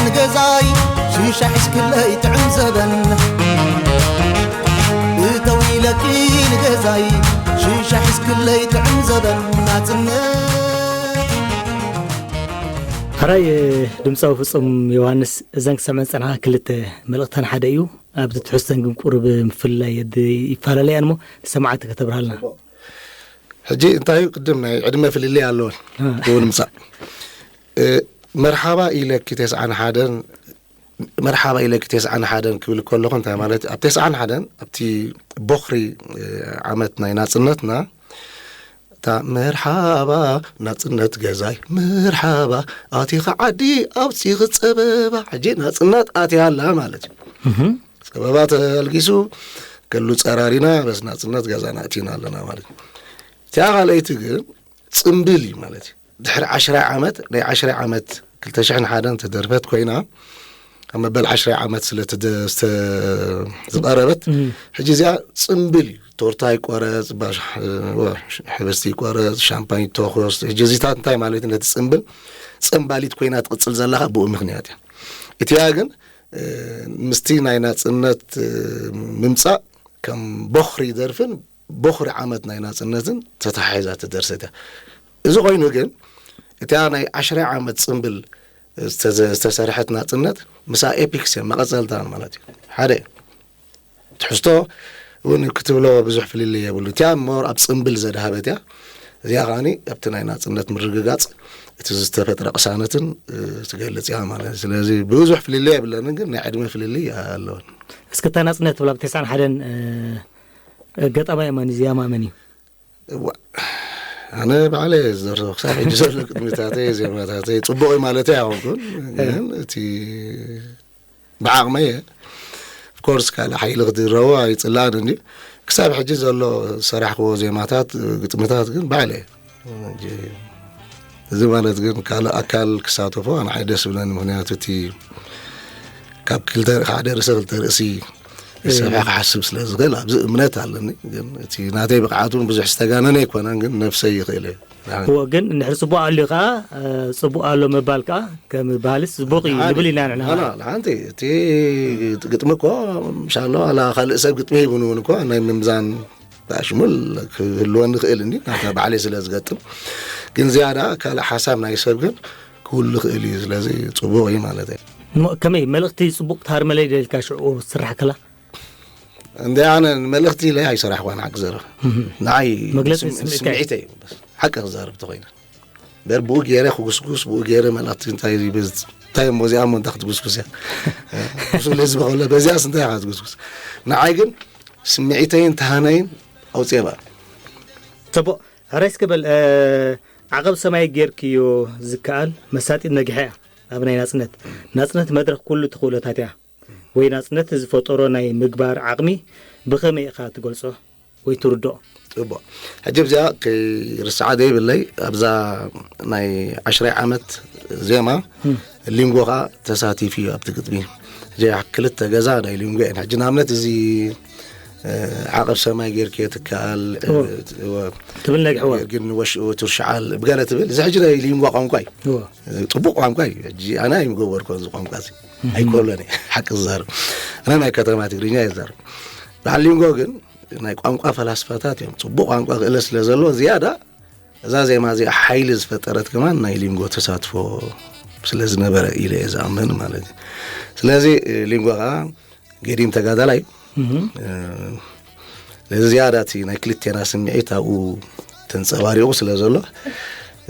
ንገዛይ ሽሻ ሒዝክለይ ጥዑም ዘበን። እተው ኢለኪ ንገዛይ ሽሻ ሒዝክለይ ጥዑም ዘበን ናጽነት። ሕራይ ድምፃዊ ፍፁም ዮሃንስ፣ እዘን ክሰምዐን ዝፀንሓ ክልተ መልእኽተን ሓደ እዩ። ኣብቲ ትሕዝተን ግን ቁሩብ ምፍልላይ የድ-፣ ይፈላለያ እሞ ንሰማዕቲ ከተብርሃልና። ሕጂ እንታይ እዩ ቅድም ናይ ዕድመ ፍልልይ ኣለወን። እ። ክውን ምፃእ። እ፣ መርሓባ ኢለኪ ተስዓን ሓደን፣ መርሓባ ኢለኪ ተስዓን ሓደን ክብል ከለኹ እንታይ ማለት እዩ? ኣብ ተስዓን ሓደን ኣብቲ ቦኽሪ፣ እ፣ ዓመት ናይ ናጽነትና እታ መርሓባ ናጽነት ገዛይ መርሓባ ኣቲኻ ዓዲ ኣውጺኺ ጸበባ፣ ሕጂ ናጽነት ኣትያ ኣላ ማለት እዩ። እህ። ጸበባ ተልጊሱ ከሉ ጸራሪና በስ ናጽነት ገዛና ኣቲና ኣለና ማለት እዩ። እቲኣ ካልኣይቲ ግን ጽምብል እዩ ማለት እዩ። ድሕሪ ዓሽራይ ዓመት፣ ናይ ዓሽራይ ዓመት ክልተ ሽሕን ሓደን ተደርፈት ኮይና፣ ኣብ መበል ዓሽራይ ዓመት ስለ ተደ-፣ ስተ-፣ ዝቐረበት፣ እም። ሕጂ እዚኣ ጽምብል እዩ። ቶርታ ይቆረጽ፣ ባሽ-፣ ወ-፣ ሕብስቲ ይቆረጽ፣ ሻምፓኝ ይተኮስ። ሕጂ እዚታት እንታይ ማለት እዩ? ነቲ ጽምብል ጸምባሊት ኮይና ትቕጽል ዘላ ብኡ ምኽንያት እያ። እቲኣ ግን፣ እ፣ ምስቲ ናይ ናጽነት፣ እ፣ ምምጻእ ከም ቦኽሪ ደርፍን ቦኽሪ ዓመት ናይ ናጽነትን ተተሓሒዛ እተደርሰት እያ። እዚ ኮይኑ ግን፣ እታ ናይ ዓሽራይ ዓመት ጽምብል ዝተዘ-፣ ዝተሰርሐት ናጽነት፣ ምስኣ ኤፒክስ እዮም፣ መቐጸልታን ማለት እዩ። ሓደ ትሕዝቶ እውን ክትብሎ ብዙሕ ፍልልይ የብሉ። እቲኣ ሞር ኣብ ጽምብል ዘድሃበት እያ። እዚኣ ከኣኒ ኣብቲ ናይ ናጽነት ምርግጋጽ እቲ ዝተፈጥረ ቅሳነትን፣ እ፣ ትገልጽ እያ ማለት እዩ። ስለዚ ብዙሕ ፍልልይ የብለንን፣ ግን ናይ ዕድመ ፍልልይ ኣለወን። እስከ እታ ናጽነት ትብላ ብ ተስዓን ሓደን፣ እ፣ ገጣማይ መን እዩ? ዜማ መን እዩ? እዋ፣ ኣነ ባዕለይ እየ ዝደርሶ። ክሳብ ሕጂ ዘሎ ግጥምታተይ፣ ዜማታተይ ጽቡቕ እዩ ማለተይ ኣይኮንኩን፣ እ። ግን እቲ ብዓቕመይ እየ። ኦፍኮርስ ካልእ ሓይሊ ክድረቦ ኣይጽላእን እንድዩ። ክሳብ ሕጂ ዘሎ ዝሰራሕክዎ ዜማታት፣ ግጥምታት ግን ባዕለይ እየ። ሕጂ እዚ ማለት ግን ካልእ ኣካል ክሳተፎ ንዓይ ደስ ዝብለኒ። ምኽንያቱ እቲ ካብ ክልተ፣ ሓደ ርእሲ ክልተ ርእሲ ይሰብሐ እ። ክሓስብ ስለ ዝኽእል ኣብዚ እምነት ኣለኒ። ግን እቲ ናተይ ብቕዓት እውን ብዙሕ ዝተጋነነ ኣይኮነን፣ ግን ነብሰይ ይኽእል እየ። እዎ፣ ግን እንድሕር ጽቡቕ ኣሎ ከኣ፣ እ፣ ጽቡቕ ኣሎ ምባል ከኣ ከም ባህሊ ጽቡቕ እዩ ንብል ኢና ንሕና። ኣላ፣ ሓንቲ እቲ ግጥሚ እኮ ምሻሎ ኣላ ካልእ ሰብ ግጥሚ ሂቡኒ እውን እኮ ናይ ምምዛን ብኣሽሙል ክህልወኒ ይኽእል እንዲ፣ ናታ ባዕለይ ስለ ዝገጥም። ግን ዝያዳ ካልእ ሓሳብ ናይ ሰብ ግን ክህሉ ይኽእል እዩ። ስለዚ ጽቡቕ እዩ ማለት እዩ። እሞ ከመይ መልእኽቲ ጽቡቕ ትሃርመለይ ደልካ ሽዑ ትስራሕ ከላ? እንደ ኣነ ንመልእኽቲ ኢለ ኣይሰራሕኳን ሓቂ ዘረባ። እህ። ንዓይ መግለጺ ስም-፣ ስምዒትካ እዩ። ስምዒተይ እዩ። በስ ሓቂ ክዛረብ ተኾይነ። በር ብኡ ገይረ ክጉስጉስ፣ ብኡ ገይረ መልእኽቲ እንታይ ይበዝ-፣ እንታይ እሞ እዚኣ እሞ እንታይ ክትጉስጉስ እያ? ብስሉ ህዝቢ ከሎ በዚኣስ እንታይ ኢኻ ክትጉስጉስ? ንዓይ ግን ስምዒተይን ተሃነይን ኣውፅኤ በኣ። ጽቡቕ። ሕራይ እስከ በል፣ እ፣ ዓቐብ ሰማይ ጌርክዮ ዝከኣል መሳጢት ነጊሓ እያ። ኣብ ናይ ናጽነት፣ ናጽነት መድረኽ ኩሉ ተኽእሎታት እያ። ወይ ናጽነት ዝፈጠሮ ናይ ምግባር ዓቕሚ ብኸመይ ኢኻ ትገልጾ ወይ ትርድኦ? ጽቡቕ። ሕጂ ኣብዚኣ ከይርስዓ ዘይብለይ፣ ኣብዛ ናይ ዓሽራይ ዓመት ዜማ እም። ሊንጎ ኸኣ ተሳቲፉ እዩ ኣብቲ ግጥሚ። ሕጂ ክልተ ገዛ ናይ ሊንጎ እየን። ሕጂ ንኣብነት እዚ፣ እ፣ ዓቐብ ሰማይ ጌርክዮ ትከኣል፣ እ፣ እዎ። እዎ። ትብል ነግሕዋ። ግን ወሽ-፣ ትርሽዓል ብገለ ትብል። እዚ ሕጂ ናይ ሊንጎ ቋንቋ እዩ። እዎ። ጽቡቕ ቋንቋ እዩ። ሕጂ ኣነ ኣይምገበርኩን እዚ ቋንቋ እዚ። እም። ኣይኮሎን እየ፣ ሓቂ ዝዛረብ። ኣነ ናይ ከተማ ትግርኛ እየ ዝዛረብ። በዓል ሊንጎ ግን ናይ ቋንቋ ፈላስፋታት እዮም። ጽቡቕ ቋንቋ ክእለት ስለ ዘለዎ ዝያዳ እዛ ዜማ እዚኣ ሓይሊ ዝፈጠረት ከማን ናይ ሊንጎ ተሳትፎ ስለ ዝነበረ ኢለ እየ ዝኣምን ማለት እዩ። ስለዚ ሊንጎ ከኣ ገዲም ተጋዳላይ እዩ። እህ። እ፣ ስለዚ ዝያዳ እቲ ናይ ክልቴና ስምዒት ኣብኡ ተንጸባሪቑ ስለ ዘሎ፣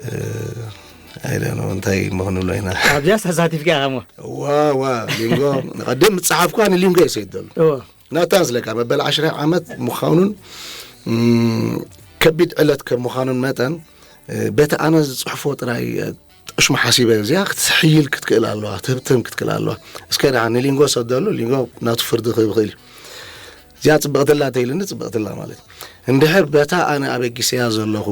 እ፣ I don't know እንታይ እሞ ክንብሎ ኢና። ኣብዚኣስ ተሳቲፍካ ኢኻ እሞ። ዋ፣ ዋ፣ ሊንጎ፣ ቀደም ምጽሓፍኳ ንሊንጎ እየ ሰይደሉ። እዎ። ናታ ዝለካ መበል ዓሽራይ ዓመት ምዃኑን፣ እም፣ ከቢድ ዕለት ከም ምዃኑን መጠን፣ እ፣ በቲ ኣነ ዝጽሕፎ ጥራይ፣ እ፣ ጠሽሙ ሓሲበ እዚኣ ክትሕይል ክትክእል ኣለዋ፣ ክትህብትም ክትክእል ኣለዋ። እስከ ደሓን ንሊንጎ ሰደሉ፣ ሊንጎ ናቱ ፍርዲ ክህብ ይኽእል እዩ። እዚኣ ጽብቕትላ እንተኢሉኒ ጽብቕትላ ማለት እዩ። እንድሕር በታ ኣነ ኣበጊሰያ ዘለኹ፣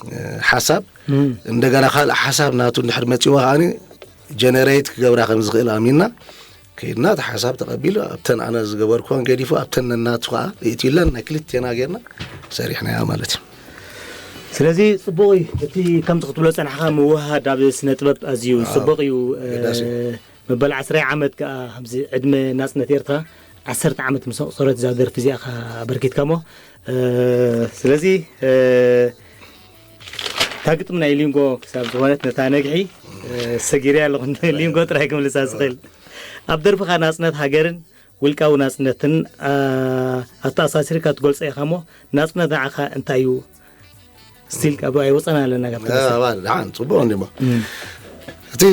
እ፣ ሓሳብ፣ እም። እንደገና ካልእ ሓሳብ ናቱ እንድሕር መጺዎ ከኣኒ ጀነሬት ክገብራ ከም ዝኽእል ኣሚንና፣ ከይድና እቲ ሓሳብ ተቐቢሉ፣ ኣብተን ኣነ ዝገበርኩወን ገዲፉ፣ ኣብተን ነናቱ ከኣ ይእትዩለን፣ ናይ ክልቴና ጌርና ሰሪሕናያ ማለት እዩ። ስለዚ ጽቡቕ እዩ። እቲ ከምቲ ክትብሎ ጸናሕካ ምውህሃድ ኣብ ስነ ጥበብ ኣዝዩ ኣዎ። ጽቡቕ እዩ። ኣገዳሲ እዩ። እ፣ መበል ዓስራይ ዓመት ከኣ ኣብዚ ዕድመ ናጽነት ኤርትራ ዓሰርተ ዓመት ምስ ኣቑጸረት እዛ ደርፊ እዚኣ ከኣ ኣበርኪትካ እሞ፣ እ፣ ስለዚ፣ እ፣ እታ ግጥም ናይ ሊንጎ ክሳብ ዝኾነት ነታ ነግሒ፣ እ፣ ሰጊረ ኣለኹ። ሊንጎ ጥራይ ክምልሳ ዝኽእል። ኣብ ደርፍኻ ናጽነት ሃገርን ውልቃዊ ናጽነትን፣ ኣ፣ ኣተኣሳሲርካ ትገልጾ ኢኻ እሞ፣ ናጽነት ንዓኻ እንታይ እዩ? ስቲል ካብ ኣይወጸና ኣለና ካብቲ እ፣ መሰል። ኣባል ደሓን፣ ጽቡቕ እንዲሞ። እም። እቲ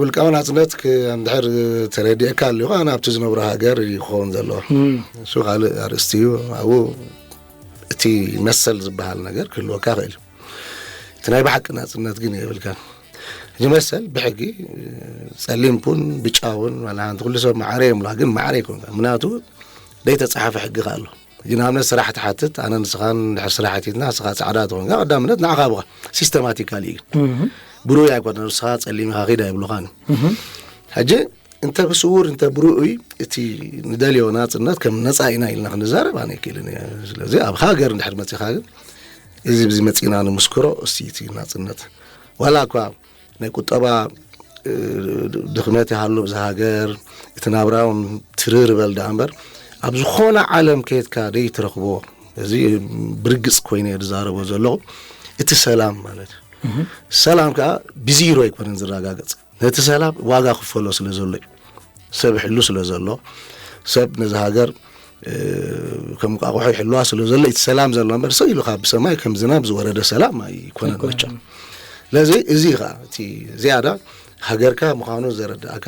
ውልቃዊ ናጽነት ክ-፣ እንድሕር ተረዲእካ ኣሊኻ፣ ናብቲ ዝነብሮ ሃገር እዩ ክኸውን ዘለዎ። እም። እሱ ካልእ ኣርእስቲ እዩ። ኣብኡ እቲ መሰል ዝበሃል ነገር ክህልወካ ይኽእል እዩ። እቲ ናይ ብሓቂ ናጽነት ግን የብልካን። ሕጂ መሰል ብሕጊ ጸሊም ኩን ብጫ እውን ዋላ ሓንቲ ኩሉ ሰብ ማዕረ እዮም፣ ግን ማዕረ ኣይኮንካ። ምክንያቱ ዘይተጻሓፈ ሕጊ ከ ኣሎ። ሕጂ ንኣብነት ስራሕ ትሓትት፣ ኣነ ንስኻን ድሕር ስራሕ ኣቲትና፣ ንስኻ ጻዕዳ ትኾንካ፣ ቀዳምነት ንዓኻ ብኻ ሲስተማቲካሊ እዩ። እህ። ብሩይ ኣይኮነን፣ ንስኻ ጸሊም ኢኻ ኺድ ኣይብሉኻን። እህ። ሕጂ እንተ ብስውር እንተ ብርኡይ እቲ ንደልዮ ናጽነት ከም ነጻ ኢና ኢልና ክንዛረብ ኣነ ኣይክእልን እየ። ስለዚ ኣብ ሃገር እንድሕር መጺኻ ግን እዚ ብዚ መጺና ንምስክሮ እስቲ እቲ ናጽነት ዋላ እኳ ናይ ቁጠባ፣ እ፣ ድኽመት ይሃሉ ኣብዚ ሃገር፣ እቲ ናብራ እውን ትርር በል ደኣ እምበር፣ ኣብ ዝኾነ ዓለም ከየድካ ደይትረኽቦ፣ እዚ ብርግጽ ኮይነ እየ ዝዛረቦ ዘለኹ፣ እቲ ሰላም ማለት እዩ። እህ። ሰላም ከኣ ብዚሮ ኣይኮነን ዝረጋገጽ። ነቲ ሰላም ዋጋ ክፈሎ ስለ ዘሎ እዩ። ሰብ ይሕሉ ስለ ዘሎ፣ ሰብ ነዚ ሃገር፣ እ፣ ከም ቋቑሖ ይሕልዋ ስለ ዘሎ፣ እቲ ሰላም ዘሎ እምበር፣ ሰው ኢሉ ካብ ሰማይ ከም ዝናብ ዝወረደ ሰላም ኣይኮነን ኣይኮነን። መቸም። ስለዚ እዚ ኸኣ እቲ ዝያዳ ሃገርካ ምዃኑ ዘረዳእካ፣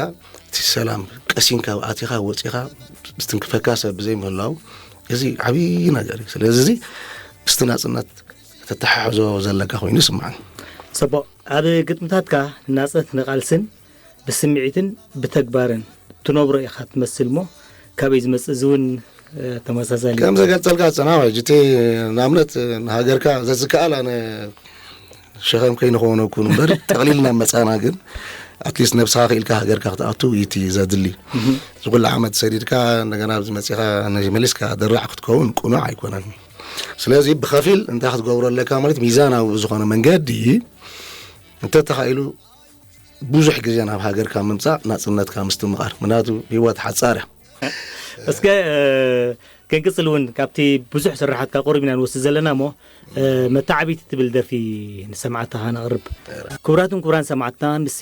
እቲ ሰላም ቀሲንካ ኣቲኻ ወጺኻ ዝትንክፈካ ሰብ ብዘይምህላው፣ እዚ ዓብዪ ነገር እዩ። ስለዚ እዚ ምስቲ ናጽነት ተተሓሕዞ ዘለካ ኮይኑ ይስምዓኒ። ጽቡቕ። ኣብ ግጥምታትካ ንናጽነት ንቓልስን ብስምዒትን ብተግባርን ትነብሮ ኢኻ ትመስል እሞ፣ ካበይ ዝመጽእ እዚ እውን፣ እ፣ ተመሳሳሊ እዩ። ከም ዘገልጸልካ ጽናሕ፣ ሕጂ እቲ ንኣብነት ንሃገርካ ዘዝከኣል ኣነ ሸኸም ከይንኸውን እኩን እምበር፣ ጠቕሊልና መጻና ግን፣ ኣትሊስት ነብስኻ ክኢልካ ሃገርካ ክትኣቱ እዩ እቲ ዘድሊ። እህ። እዚ ኩሉ ዓመት ሰዲድካ፣ እንደገና ኣብዚ መጺኻ ነዚ መሊስካ ደራዕ ክትከውን ቅኑዕ ኣይኮነን። ስለዚ ብኸፊል እንታይ ክትገብሮ ኣለካ ማለት፣ ሚዛናዊ ብዝኾነ መንገዲ እንተተኻኢሉ ብዙሕ ግዜ ናብ ሃገርካ ምምጻእ፣ ናጽነትካ ምስትምቓር። ምክንያቱ ህይወት ሓጻር እያ። እስከ፣ እ፣ ክንቅጽል እውን ካብቲ ብዙሕ ስራሓትካ ቁሩብ ኢና ንወስድ ዘለና እሞ፣ እ፣ መተዓቢቲ ትብል ደርፊ ንሰማዕትኻ ነቕርብ። ክቡራትን ክቡራን ሰማዕትና፣ ምስ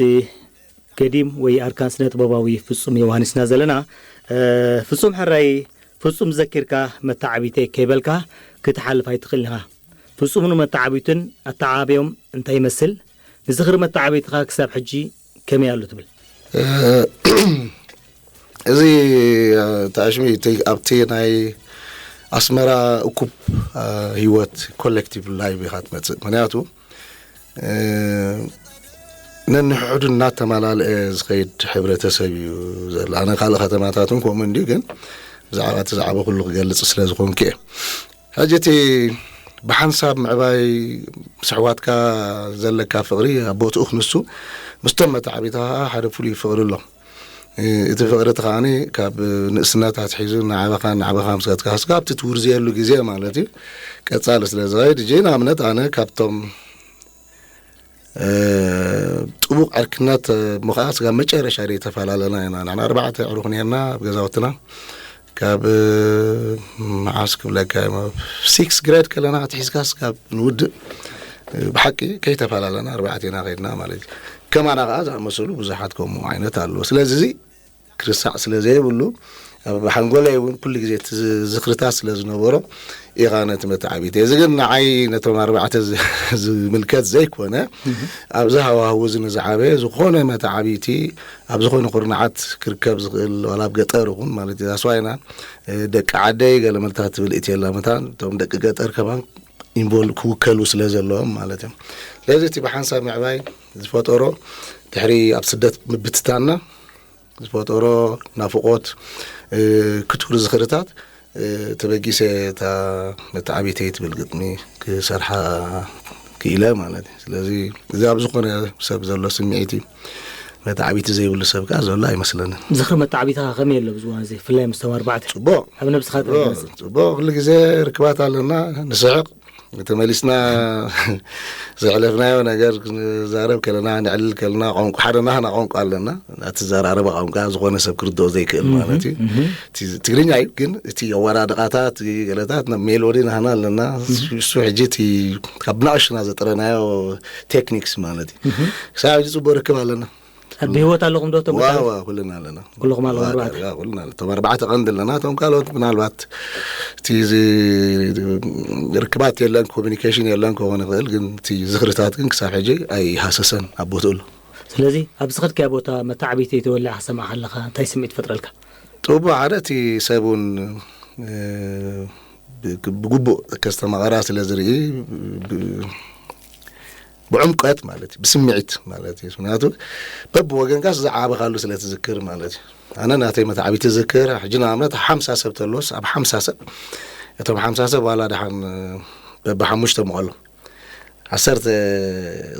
ገዲም ወይ ኣርካን ስነ ጥበባዊ ፍጹም ዮሃንስ ኢና ዘለና። እ፣ ፍጹም ሕራይ፣ ፍጹም ዘኪርካ መተዓቢተይ ከይበልካ ክትሓልፍ ኣይትኽእልን ኢኻ። ፍጹም ንመተዓቢቱን ኣተዓባብዮም እንታይ ይመስል? ንዝኽሪ መተዓቢትኻ ክሳብ ሕጂ ከመይ ኣሎ ትብል? እ፣ እዚ፣ እ፣ ተኣሽሚ እቲ ኣብቲ ናይ ኣስመራ እኩብ፣ እ፣ ህይወት ኮሌክቲቭ ላይቭ ኢኻ ትመጽእ። ምክንያቱ፣ እ፣ ነንሕዱ እናተመላለአ ዝኸይድ ሕብረተሰብ እዩ ዘሎ። ኣነ ካልእ ከተማታት እውን ከምኡ እንድዩ፣ ግን ብዛዕባ እቲ ዛዕባ ኩሉ ክገልጽ ስለ ዝኾንኩ እየ። ሕጂ እቲ ብሓንሳብ ምዕባይ፣ ምስ ኣሕዋትካ ዘለካ ፍቕሪ ኣብ ቦትኡ ክንሱ፣ ምስቶም መተዓቢትኻ ሓደ ፍሉይ ፍቕሪ ኣሎ። እ፣ እቲ ፍቕሪ እቲ ከኣኒ ካብ ንእስነት ኣትሒዙ ንዓበኻ፣ ንዓበኻ ምስ ከትካ፣ ክሳብ እቲ ትውርዝየሉ ግዜ ማለት እዩ፣ ቀጻሊ ስለ ዝኸይድ፣ ሕጂ ንኣብነት ኣነ ካብቶም፣ እ፣ ጥቡቕ ዕርክነት፣ እ፣ እሞ ከኣ ስጋብ መጨረሻ ደይ ተፈላለና ኢና። ንሕና ኣርባዕተ ኣዕሩኽ ነርና ኣብ ገዛውትና። ካብ፣ እ፣ መዓስ ክብለካ እየ፣ ኣብ ሲክስ ግሬድ ከለና ኣትሒዝካ ስጋብ ንውድእ፣ እ፣ ብሓቂ ከይተፈላለና ኣርባዕተ ኢና ከይድና ማለት እዩ። ከማና ከኣ ዝኣመሰሉ ብዙሓት ከምኡ ዓይነት ኣለዉ። ስለዚ እዚ ክርሳዕ ስለ ዘይብሉ፣ ኣብ ሓንጎለይ እውን ኩሉ ግዜ እቲ ዝ-፣ ዝኽርታት ስለ ዝነበሮ ኢኻ ነቲ መተዓቢተይ። እዚ ግን ንዓይ ነቶም ኣርባዕተ ዝ-፣ ዝምልከት ዘይኮነ፣ እህ። ኣብዚ ሃዋህው እዚ ንዝዓበየ ዝኾነ መተዓቢቲ ኣብ ዝኾነ ኩርናዓት ክርከብ ዝኽእል፣ ዋላ ኣብ ገጠር ይኹን ማለት እዩ። ኣስዋይና፣ እ፣ ደቂ ዓደይ ገለ መልታት ትብል እቲ የላ መታን፣ እቶም ደቂ ገጠር ከማን ኢንቮል-፣ ክውከሉ ስለ ዘለዎም ማለት እዮም። ስለዚ እቲ ብሓንሳብ ምዕባይ ዝፈጠሮ ድሕሪ ኣብ ስደት ምብትታንና ዝፈጠሮ ናፍቖት፣ እ፣ ክቱር ዝኽርታት፣ እ፣ ተበጊሰ እታ መተዓቢተይ ትብል ግጥሚ ክሰርሓ ክኢለ ማለት እዩ። ስለዚ እዚ ኣብ ዝኾነ ሰብ ዘሎ ስምዒት እዩ። መተዓቢቲ ዘይብሉ ሰብ ከኣ ዘሎ ኣይመስለንን። ዝኽሪ መተዓቢትኻ ከመይ ኣሎ ኣብዚ እዋን እዚ፣ ብፍላይ ምስቶም ኣርባዕተ? ጽቡቕ። ኣብ ነብስኻ ጥራይ ጽቡቕ፣ ዝመስል። ጽቡቕ። ኩሉ ግዜ ርክባት ኣለና፣ ንስሕቕ፣ ተመሊስና ዘሕለፍናዮ ነገር ክንዛረብ ከለና፣ ንዕልል ከለና፣ ቋንቋ፣ ሓደ ናህና ቋንቋ ኣለና። እቲ ዘራረበ ቋንቋ ዝኾነ ሰብ ክርድኦ ዘይክእል ማለት እዩ። እቲ ትግርኛ እዩ፣ ግን እቲ ኣወዳድቓታት፣ ገለታት፣ ና-፣ ሜሎዲ ናህና ኣለና። እሱ ሕጂ እቲ ካብ ብናእሽቱና ዘጥረናዮ ቴክኒክስ ማለት እዩ። ክሳብ ሕጂ ጽቡቅ ርክብ ኣለና። ኣብ ብህይወት ኣለኹም ዶ እቶም ዋ፣ መጻርፍቲ? ዋ፣ ኩልና ኣለና። ኩልኹም ኣለኹም ዋ፣ ኣርባዕተ? ዋ፣ ኩልና ኣለና። እቶም ኣርባዕተ ቀንዲ ኣለና። እቶም ካልኦት ምናልባት እቲ ዚ-፣ ርክባት የለን፣ ኮሚኒኬሽን የለን ክኸውን ይኽእል፣ ግን እቲ ዝኽርታት ግን ክሳብ ሕጂ ኣይሃሰሰን፣ ኣብ ቦትኡ ኣሎ። ስለዚ ኣብ ዝኸድካዮ ቦታ መተዓቢቲ ተወሊዓ ክሰማዕካ ኣለኻ፣ እንታይ ስምዒት ይፈጥረልካ? ጥቡቕ፣ ሓደ እቲ ሰብ እውን፣ እ፣ ብ-፣ ብግቡእ ከስተማቕራ ስለ ዝርኢ፣ ብ-፣ ብዕምቀት ማለት እዩ፣ ብስምዒት ማለት እዩ። ምኽንያቱ በብወገንካስ ዝዓበኻሉ ስለ ትዝክር ማለት እዩ። ኣነ ናተይ መተዓቢቲ ዝዝክር፣ ሕጂ ንኣብነት ሓምሳ ሰብ ተሎስ፣ ኣብ ሓምሳ ሰብ፣ እቶም ሓምሳ ሰብ ዋላ ደሓን በብሓሙሽተ መቐሎ ዓሰርተ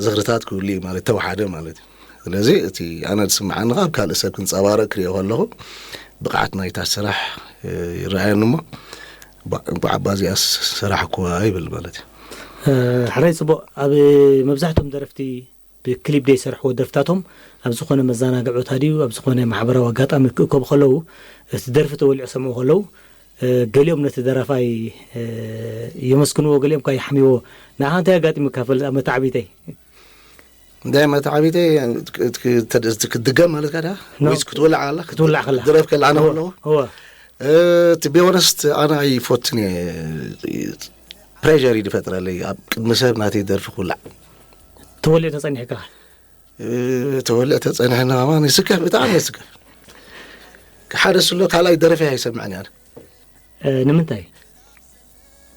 ዝኽርታት ክህሉ እዩ ማለት ተወሓደ ማለት እዩ። ስለዚ እቲ ኣነ ዝስምዓኒ ካብ ካልእ ሰብ ክንጸባረቕ ክሪኦ ከለኹ ብቕዓት ናይታ ስራሕ፣ እ፣ ይረኣየኒ እሞ፣ ባ-፣ እንቋዕ ኣባዚኣ ሰራሕኩዋ ይብል ማለት እዩ። እ፣ ሕራይ ጽቡቕ። ኣብ መብዛሕትኦም ደረፍቲ ብክሊፕ ደይ ሰርሕዎ ደርፍታቶም ኣብ ዝኾነ መዘናግዒ ቦታ ድዩ ኣብ ዝኾነ ማሕበራዊ ኣጋጣሚ ክእከቡ ከለዉ፣ እቲ ደርፊ ተወሊዑ ሰምዑ ከለዉ፣ እ፣ ገሊኦም ነቲ ደራፋይ፣ እ፣ የመስግንዎ፣ ገሊኦም ከኣ ይሓምይዎ። ንዓኻ እንታይ ኣጋጢሙካ ፈልጥ ኣብ መተዓቢተይ? እንታይ መተዓቢተይ? ክ-፣ ክ-፣ ተ-፣ ት-፣ ክትድገም ማለትካ ድያ? ኖ። ወይስ ክትውላዕ ከላ? ክትውላዕ ከላ። ደረፍ ከላ ኣነ እወ፣ ከለኹ? እወ። እ፣ to be honest፣ ኣነ ኣይፎትን እየ። ፕሬሸር እዩ ዝፈጥረለይ። ኣብ ቅድሚ ሰብ ናተይ ደርፊ ክውላዕ። ተወሊዑ ተጸኒሕካ? እ፣ ተወሊዑ ተጸኒሕና ከማን ይስከፍ፣ ብጣዕሚ ይስከፍ። ሓደ ስሎ ካልኣይ ደረፊ ኣይሰምዕን እየ ኣነ። እ፣ ንምንታይ?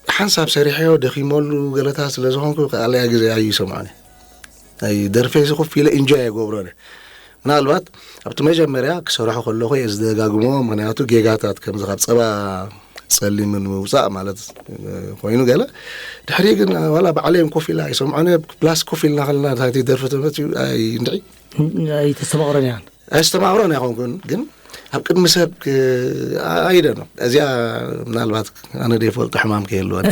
ሓንሳብ ሰሪሐዮ ደኺመሉ ገለታት ስለ ዝኾንኩ፣ ካልኣይ ግዜ ኣይሰምዖን እየ። ኣይ፣ ደርፈይ እዚ ኮፍ ኢለ ኢንጆይ ኣይገብሮን እየ። ምናልባት ኣብቲ መጀመርያ ክሰርሖ ከለኹ እየ ዝደጋግሞ፣ ምኽንያቱ ጌጋታት ከምዚ ካብ ጸባ ጸሊም ንምውጻእ ማለት፣ እ፣ ኮይኑ ገለ። ድሕሪ ግን ዋላ ባዕለይ ኮፍ ኢለ ኣይሰምዖን እየ። ፕላስ ኮፍ ኢልና ከለና ናይቲ ደርፊ ተመት ኣይ፣ እንድዒ። ኣይተስተማቕሮን እያን? ኣስተማቕሮን ኣይኮንኩን፣ ግን ኣብ ቅድሚ ሰብ ክ-፣ ኣ-፣ ኣይደ ነው። እዚኣ ምናልባት ኣነ ደይፈልጦ ሕማም ከይህልወን።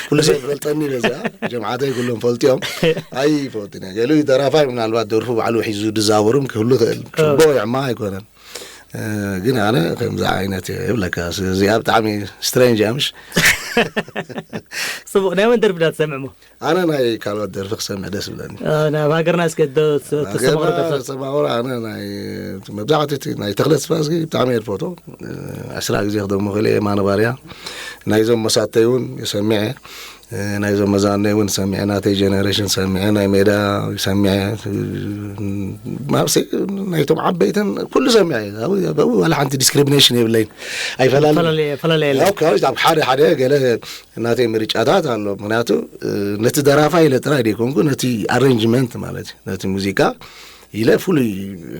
ኩሉ ሰብ ይፈልጠኒ በዚኣ፣ ጀምዓተይ ኩሎም ፈልጥዮም። ኣይፈልጥን እየ። ገሊኡ ደራፋይ ምናልባት ደርፉ ባዕሉ ሒዙ ድዛወሩም ክህሉ ይኽእል። ጽቡቕ ይሕማቕ ኣይኮነን። እ፣ ግን ኣነ ከምዚ ዓይነት እየ ይብለካ። እዚኣ ብጣዕሚ ስትሬንጅ እያ፣ ምሽ? ጽቡቕ፣ ናይ መን ደርፊ ዳ ትሰምዕ እሞ? ኣነ ናይ ካልኦት ደርፊ ክሰምዕ ደስ ይብለኒ። እ፣ ናብ ሃገርና እስከ ዶ ስ-፣ ተሰማቕሮ ሃገርና ደርፍታት? ተሰማቕሮ፣ ኣነ ናይ፣ መብዛሕትኡ እቲ ናይ ተኽለ ተስፋዝጊ ብጣዕሚ እየ ዝፈትዎ። እ፣ ዕስራ ግዜ ክደግሞ ክእል እየ፣ የማነ ባርያ። ናይዞም መሳተይ እውን ሰሚዐ። እ፣ ናይዞም መዛነይ እውን ሰሚዐ፣ ናተይ ጀነሬሽን ሰሚዐ፣ ናይ ሜዳ ሰሚዐ። እ፣ ማብሰ-፣ ናይቶም ዓበይትን ኩሉ ሰሚዐ። ኣብኡ፣ ኣብኡ ዋላ ሓንቲ ዲስክሪሚኔሽን የብለይን። ኣይፈላለን። ፈላለየ፣ ፈላለየ የለን። ያው ካብ፣ ኣብ ሓደ ሓደ ገለ ናተይ ምርጫታት ኣሎ። ምኽንያቱ፣ እ፣ ነቲ ደራፋይ ኢለ ጥራይ ደይኮንኩ፣ ነቲ ኣሬንጅመንት ማለት እዩ፣ ነቲ ሙዚቃ ኢለ ፍሉይ፣ እ፣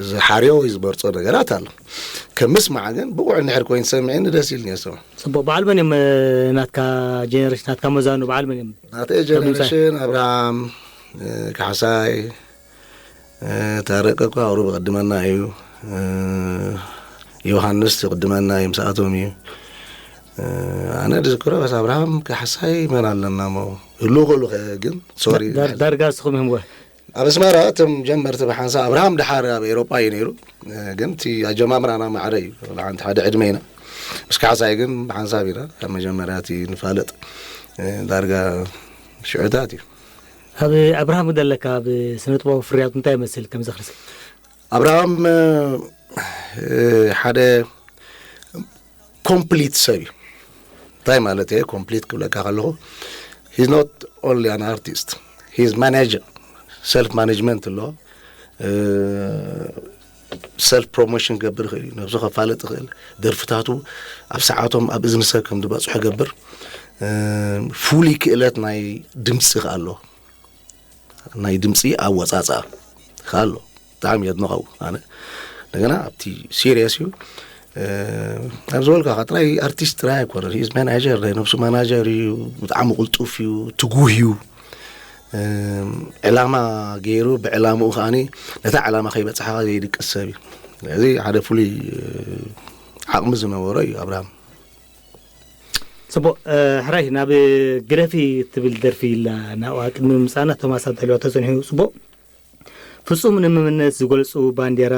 ዝሓርዮ ወይ ዝበርጾ ነገራት ኣሎ። ከም ምስማዕ ግን ብቑዕ እንድሕር ኮይኑ ሰሚዐኒ ደስ ኢልኒ እየ ዝሰምዖ። ጽቡቕ። በዓል መን እዮም፣ እ፣ ናትካ ጀነሬሽን፣ ናትካ መዛኑ በዓል መን እዮም? ናተይ ከም ድምጻይ? ጀነሬሽን ኣብርሃም፣ እ፣ ካሕሳይ፣ እ፣ ታረቀ እኳ ቁሩብ ይቕድመና እዩ። እ፣ ዮሃንስ ይቕድመና እዩ፣ ምስኣቶም እዩ። እ፣ ኣነ ዝዝክሮ በስ ኣብርሃም ካሕሳይ መን ኣለና እሞ? ህሉ ክእሉ ከ ግን፣ ሶሪ። ዳር-፣ ዳርጋ ንስኹም እዮም ወ? ኣብ ኣስመራ እቶም ጀመርቲ ብሓንሳብ ኣብርሃም ደሓር ኣብ ኤውሮጳ እዩ ነይሩ። እ፣ ግን እቲ ኣጀማምራና ማዕረ እዩ። ሓንቲ ሓደ ዕድመ ኢና። ምስ ካሕሳይ ግን ብሓንሳብ ኢና ካብ መጀመርያ እቲ ንፋለጥ። እ፣ ዳርጋ ሽዑታት እዩ። ኣብ ኣብርሃም ዘለካ ኣብ ስነ ጥበባዊ ፍርያቱ እንታይ ይመስል ከም ዘኽርሲ? ኣብርሃም፣ እ፣ ሓደ ኮምፕሊት ሰብ እዩ። እንታይ ማለት እየ ኮምፕሊት ክብለካ ከለኹ? He's not only an artist, he's manager, self management ኣሎ። እ፣ ሰልፍ ፕሮሞሽን ክገብር ይኽእል እዩ፣ ነብሱ ከፋለጥ ይኽእል። ደርፍታቱ ኣብ ሰዓቶም ኣብ እዝኒ ሰብ ከም ዝበጽሑ ይገብር። እ፣ ፍሉይ ክእለት ናይ ድምጺ ከኣ ኣሎ። ናይ ድምጺ ኣወጻጽኣ ከኣ ኣሎ። ብጣዕሚ የድንቐው ኣነ። እንደገና ኣብቲ ሲሪየስ እዩ። እ፣ ኣብ ዝበልካ ጥራይ ኣርቲስት ጥራይ ኣይኮነን። ሂዝ ማናጀር፣ ናይ ነብሱ ማናጀር እዩ። ብጣዕሚ ቅልጡፍ እዩ፣ ትጉህ እዩ። እ፣ ዕላማ ገይሩ ብዕላምኡ ከኣኒ ነታ ዕላማ ከይበጽሓ ዘይድቅስ ሰብ እዩ። ስለዚ ሓደ ፍሉይ፣ እ፣ ዓቕሚ ዝነበሮ እዩ ኣብርሃም። ጽቡቕ። ሕራይ ናብ ግደፊ ትብል ደርፊ ኢላ ናብኣ ቅድሚ ምምጻእና ቶማስ ኣንተልዮ ተጸኒሑ። ጽቡቕ። ፍጹም ንምምነት ዝገልጹ ባንዴራ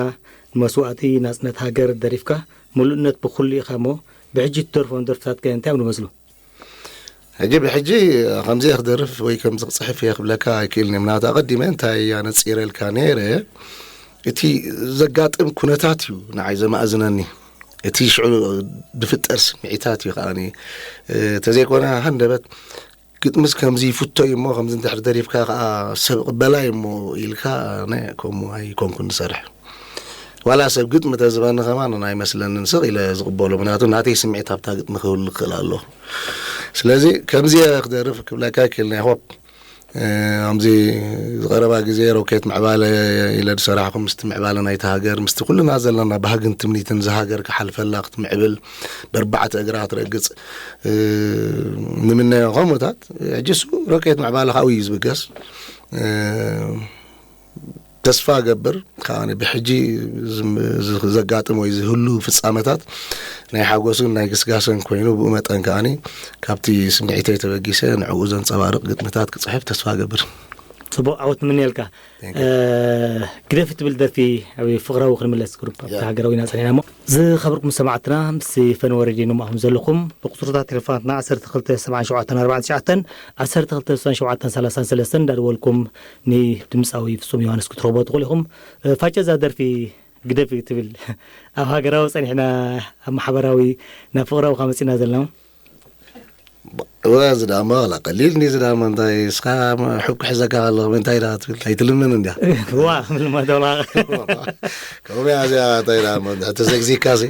ንመስዋእቲ ናጽነት ሃገር ደሪፍካ ምሉእነት ብኹሉ ኢኻ እሞ ብሕጂ ትደርፎም ደርፍታት ከ እንታይ እዮም ዝመስሉ? ሕጂ ብሕጂ ከምዚ ክደርፍ ወይ ከምዚ ክፅሕፍ እየ ክብለካ ኣይክእልን እየ። ምናቱ ኣቐዲመ እንታይ ኣነፂረልካ ነይረ፣ እቲ ዘጋጥም ኩነታት እዩ ንዓይ ዘማእዝነኒ። እቲ ሽዑ ዝፍጠር ስምዒታት እዩ ከዓኒ። ተዘይኮነ ሃንደበት ግጥምስ ከምዚ ይፍቶ እዩ እሞ ከምዚ እንድሕር ደሪፍካ ከዓ ሰብ ቅበላ እዩ እሞ ኢልካ፣ ኣነ ከምኡ ኣይኮንኩን ዝሰርሕ። ዋላ ሰብ ግጥሚ ተዝበኒ ከማን ኣይመስለንን ስቕ ኢለ ዝቕበሎ። ምክንያቱ ናተይ ስምዒት ኣብታ ግጥሚ ክህሉ ክኽእል ኣለኹ። ስለዚ ከምዚ እየ ክደርፍ ክብለካ ይክእል ናይ ሆፕ ኣብዚ ዝቐረባ ግዜ ሮኬት ምዕባለ ኢለ ዝሰራሕኹ ምስቲ ምዕባለ ናይቲ ሃገር ምስቲ ኩልና ዘለና ባህግን ትምኒትን ዝሃገር ክሓልፈላ ክትምዕብል ብኣርባዕተ እግራ ክትረግፅ ንምነዮ ከምኡታት። ሕጂ እሱ ሮኬት ምዕባለ ካብኡ እዩ ዝብገስ። ተስፋ ገብር ከዓ ብሕጂ ዘጋጥም ወይ ዝህሉ ፍፃመታት ናይ ሓጎስን ናይ ግስጋሰን ኮይኑ ብኡ መጠን ከዓ ካብቲ ስምዒተይ ተበጊሰ ንዕኡ ዘንፀባርቕ ግጥምታት ክፅሕፍ ተስፋ ገብር። ጽቡቕ ዓወት ንምንየልካ። ግደፊ ትብል ደርፊ ኣብ ፍቕራዊ ክንምለስ ግሩፕ ኣብቲ ሃገራዊ ኢና ጸኒሕና እሞ ዝኸበርኩም ሰማዕትና ምስ ፈነወ ሬድዮ ንማኹም ዘለኹም ብቁጽርታት ቴሌፎናትና ዓሰርተ ክልተ ሰብዓን ሸውዓተን ኣርባዕን ትሽዓተን ዓሰርተ ክልተ ስሳን ሸውዓተን ሰላሳን ሰለስተን እንዳደወልኩም ንድምፃዊ ፍጹም ዮሃንስ ክትረኽቦ ትኽእሉ ኢኹም። ፋጨ እዛ ደርፊ ግደፊ ትብል ኣብ ሃገራዊ ጸኒሕና ኣብ ማሕበራዊ ናብ ፍቕራዊ ካብ መጺና ዘለና እወ ዝዳሞ ላ ቀሊል እንዲ ዝዳሞ እንታይ እስኻ ሕኩ ሕዘካ ከለኹ እንታይ ዳ ትብል ኣይትልምን እንዲያ ዋ ምልማ ዶላ ከምኡ እያ እዚኣ እንታይ ዳ ተዘግዚካ ሲ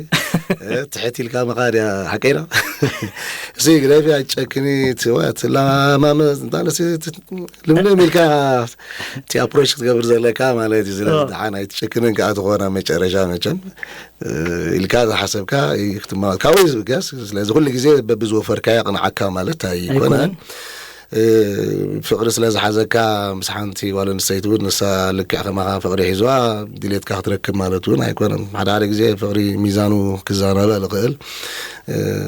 ትሕት ኢልካ መኻድ እያ ሓቀይ ዶ እዚ ግደፊ ኣይጨክኒ ትወት ላማመ እንታይ ልምልም ኢልካ እቲ ኣፕሮች ክትገብር ዘለካ ማለት እዩ ስለዚ ደሓን ኣይትጨክንን ከዓ ትኾና መጨረሻ መቸም ኢልካ ዝሓሰብካ ክትማወት ካብኡ እዩ ዝብገስ ስለዚ ኩሉ ግዜ በብዝወፈርካዮ ቅንዓካ ማለት ኣይኮነን ፍቅሪ ስለ ዝሓዘካ ምስ ሓንቲ ጓል ኣንስተይቲ እውን ንሳ ልክዕ ከማኻ ፍቅሪ ሒዝዋ ድሌትካ ክትረክብ ማለት እውን ኣይኮነን ሓደ ሓደ ግዜ ፍቅሪ ሚዛኑ ክዛረበ ዝኽእል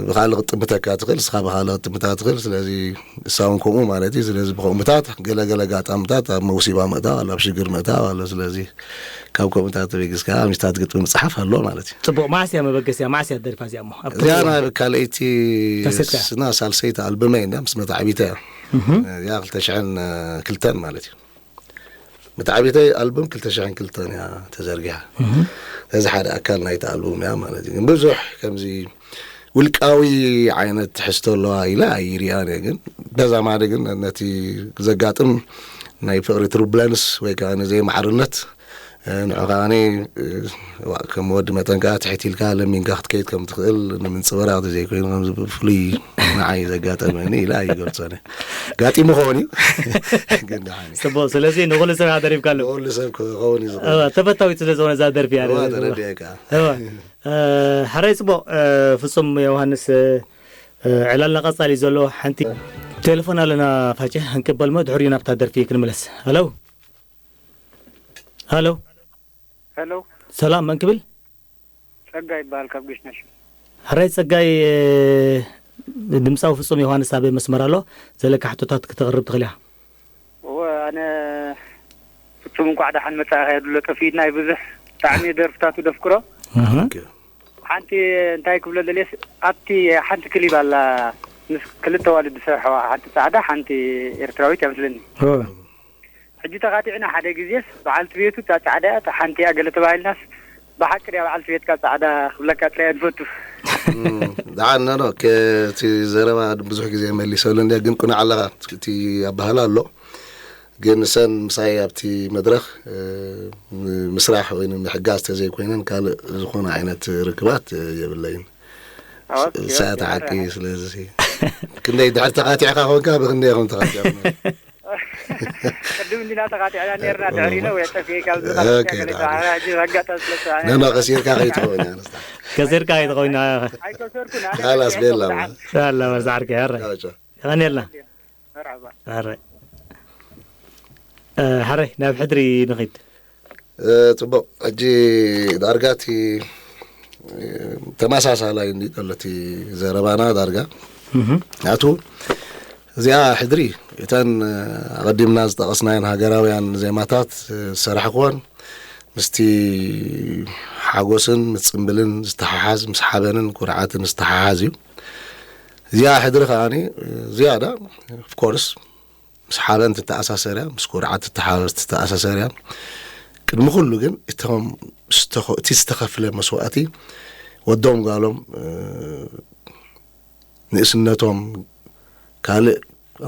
ብካልእ ክትጥምተካ ትኽእል ንስኻ ብካልእ ክትጥምታ ትኽእል ስለዚ ንሳ እውን ከምኡ ማለት እዩ ስለዚ ብከምኡታት ገለገለ ኣጋጣምታት ኣብ መውሲባ ምእታው ኣሎ ኣብ ሽግር ምእታው ኣሎ ስለዚ ካብ ከምኡታት ተበጊስካ ምስታት ግጥሚ ምፅሓፍ ኣሎ ማለት እዩ ፅቡቅ መዓስ እያ መበገሲያ መዓስ እያ ደሪፋ እዚኣ እሞ ኣብ እዚኣ ናይ ካልኣይቲ ካሴትካ? ስና ሳልሰይቲ ኣልበመይ እንዳ ምስ መታዕቢታ እያ እዚኣ ክልተ ሽሕን ክልተን ማለት እዩ መታዕቢተይ ኣልበም ክልተ ሽሕን ክልተን እያ ተዘርጊሓ እዚ ሓደ ኣካል ናይቲ ኣልበም እያ ማለት እዩ ግን ብዙሕ ከምዚ ውልቃዊ ዓይነት ትሕዝቶ ኣለዋ ኢለ ኣይሪኣን እየ ግን በዛ ማዕረ ግን ነቲ ዘጋጥም ናይ ፍቅሪ ትርብለንስ ወይ ከዓ ንዘይማዕርነት ንዑ ከዓ ከም ወዲ መጠን ከዓ ትሕት ኢልካ ለሚንካ ክትከይድ ከም ትኽእል ንምንፅበራቕ ዘይኮይኑ ከምዚ ብፍሉይ ንዓይ ዘጋጠመኒ ኢለ ኣይገልፆን ጋጢሙ ኸውን እዩ ግን ደሓን ጽቡቅ ስለዚ ንኩሉ ሰብ ኣደሪብካ ኣሎ ንኩሉ ሰብ ክኸውን እዩ ዝኽእል ተፈታዊት ስለ ዝኾነ እዛ ደርፊ እያ ተረዲእካ ሕራይ ጽቡቕ ፍጹም ዮሃንስ ዕላልና ቀጻሊ ዘሎ ሓንቲ ቴሌፎን ኣለና ፋጨ ክንቅበል ሞ ድሕሪኡ ናብታ ደርፊ ክንምለስ ሃሎ ሃሎ ሄሎ ሰላም መን ክብል ጸጋ ይበሃል ካብ ገሽናሽ ሕራይ ጸጋይ ድምፃዊ ፍጹም ዮሃንስ ኣበይ መስመር ኣሎ ዘለካ ሕቶታት ክተቕርብ ትኽእል ኢኻ እወ ኣነ ፍጹም እንኳዕ ደሓን መጻእኻ የድሎ ጠፊእና እዩ ብዙሕ ብጣዕሚ ደርፍታቱ ደፍቅሮ ሓንቲ እንታይ ክብሎ ደልየስ ኣብቲ ሓንቲ ክሊብ ኣላ ምስ ክልተ ዋልድ ዝሰርሐዋ ሓንቲ ጻዕዳ ሓንቲ ኤርትራዊት እያ መስለኒ ሕጂ ተኻቲዕና ሓደ ግዜስ በዓልቲ ቤቱ እታ ጻዕዳ እያ እታ ሓንቲ እያ ገለ ተባሂልናስ ብሓቂ ድያ በዓልቲ ቤትካ ጻዕዳ ክብለካ ጥራይ እያ ንፈቱ ደሓን ኖ እቲ ዘረባ ብዙሕ ግዜ መሊሰሉ እንደ ግን ቁናዕ ኣለኻ እቲ ኣባህላ ኣሎ ግን ሰን ምሳይ ኣብቲ መድረኽ ምስራሕ ወይ ንምሕጋዝ ተዘይኮይነን ካልእ ዝኾነ ዓይነት ርክባት የብለይን ሰዓት ዓቂ ስለዚ ክንደይ ድሕር ተኻቲዕካ ኮንካ ብክንደይ ከም ተኻቲዕ ቅድም እንዲና ተኻቲዕና ነርና ድሕሪነ ወይ ጠፊኤ ካብ ዝኻሕጂ ኣጋጣሚ ስለሰ ነና ከሲርካ ከይትኸውን እያ ንስታ ከሲርካ ከይትኸውን ካላስ ቤላ ላ መርዛዕርካ ያረ ይቐንየልና ኣረ ሓረይ ናብ ሕድሪ ንኺድ ፅቡቕ ሕጂ ዳርጋ እቲ ተመሳሳላይ እንዲ ዘሎ እቲ ዘረባና ዳርጋ ምናቱ እዚኣ ሕድሪ እተን ኣቐዲምና ዝጠቐስናየን ሃገራውያን ዜማታት ዝሰራሕክወን ምስቲ ሓጎስን ምስ ጽምብልን ዝተሓሓዝ፣ ምስ ሓበንን ኩርዓትን ዝተሓሓዝ እዩ። እዚኣ ሕድሪ ከዓኒ ዝያዳ ኦፍኮርስ ምስ ሓበን ትተኣሳሰር እያ፣ ምስ ኩርዓት ትተሓ- ትተኣሳሰር እያ። ቅድሚ ኩሉ ግን እቶም ዝተኸ- እቲ ዝተኸፍለ መስዋእቲ ወዶም ጓሎም ንእስነቶም ካልእ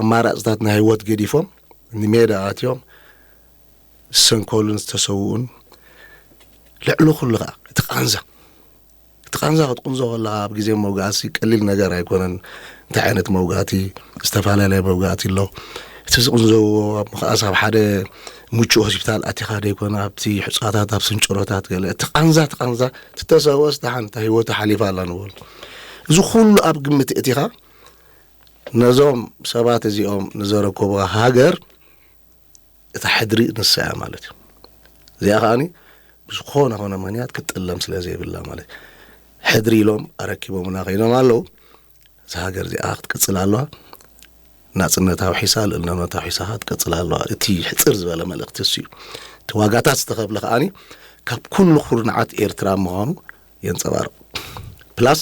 ኣማራፅታት ናይ ህይወት ገዲፎም ንሜዳ ኣትዮም ዝሰንከሉን ዝተሰውኡን ልዕሊ ኩሉ ከዓ እቲ ቃንዛ እቲ ቃንዛ ክትቁንዞ ከለካ ኣብ ግዜ መውጋእቲ ቀሊል ነገር ኣይኮነን። እንታይ ዓይነት መውጋእቲ ዝተፈላለየ መውጋእቲ ኣሎ። እቲ ዝቁንዘዎ ምክኣስ ኣብ ሓደ ምቹእ ሆስፒታል ኣቲኻ ደይኮነ ኣብቲ ሕፃታት ኣብ ስንጭሮታት ገለ እቲ ቃንዛ እቲ ቃንዛ ትተሰወስ ደሓን እታ ህይወቱ ሓሊፋ ኣላ ንበሉ። እዚ ኩሉ ኣብ ግምት እቲኻ ነዞም ሰባት እዚኦም ንዘረከቡ ሃገር እታ ሕድሪ ንሳ እያ ማለት እዩ። እዚኣ ከዓኒ ብዝኾነ ኾነ ምክንያት ክትጥለም ስለ ዘይብላ ማለት እዩ። ሕድሪ ኢሎም ኣረኪቦምና ከይኖም ኣለዉ። እዛ ሃገር እዚኣ ክትቅጽል ኣለዋ። ናጽነታዊ ሒሳ ልእልነታዊ ሒሳ ክትቅጽል ኣለዋ። እቲ ሕጽር ዝበለ መልእኽቲ እሱ እዩ። እቲ ዋጋታት ዝተኸፍለ ከዓኒ ካብ ኩሉ ኩርናዓት ኤርትራ ምዃኑ የንጸባርቕ። ፕላስ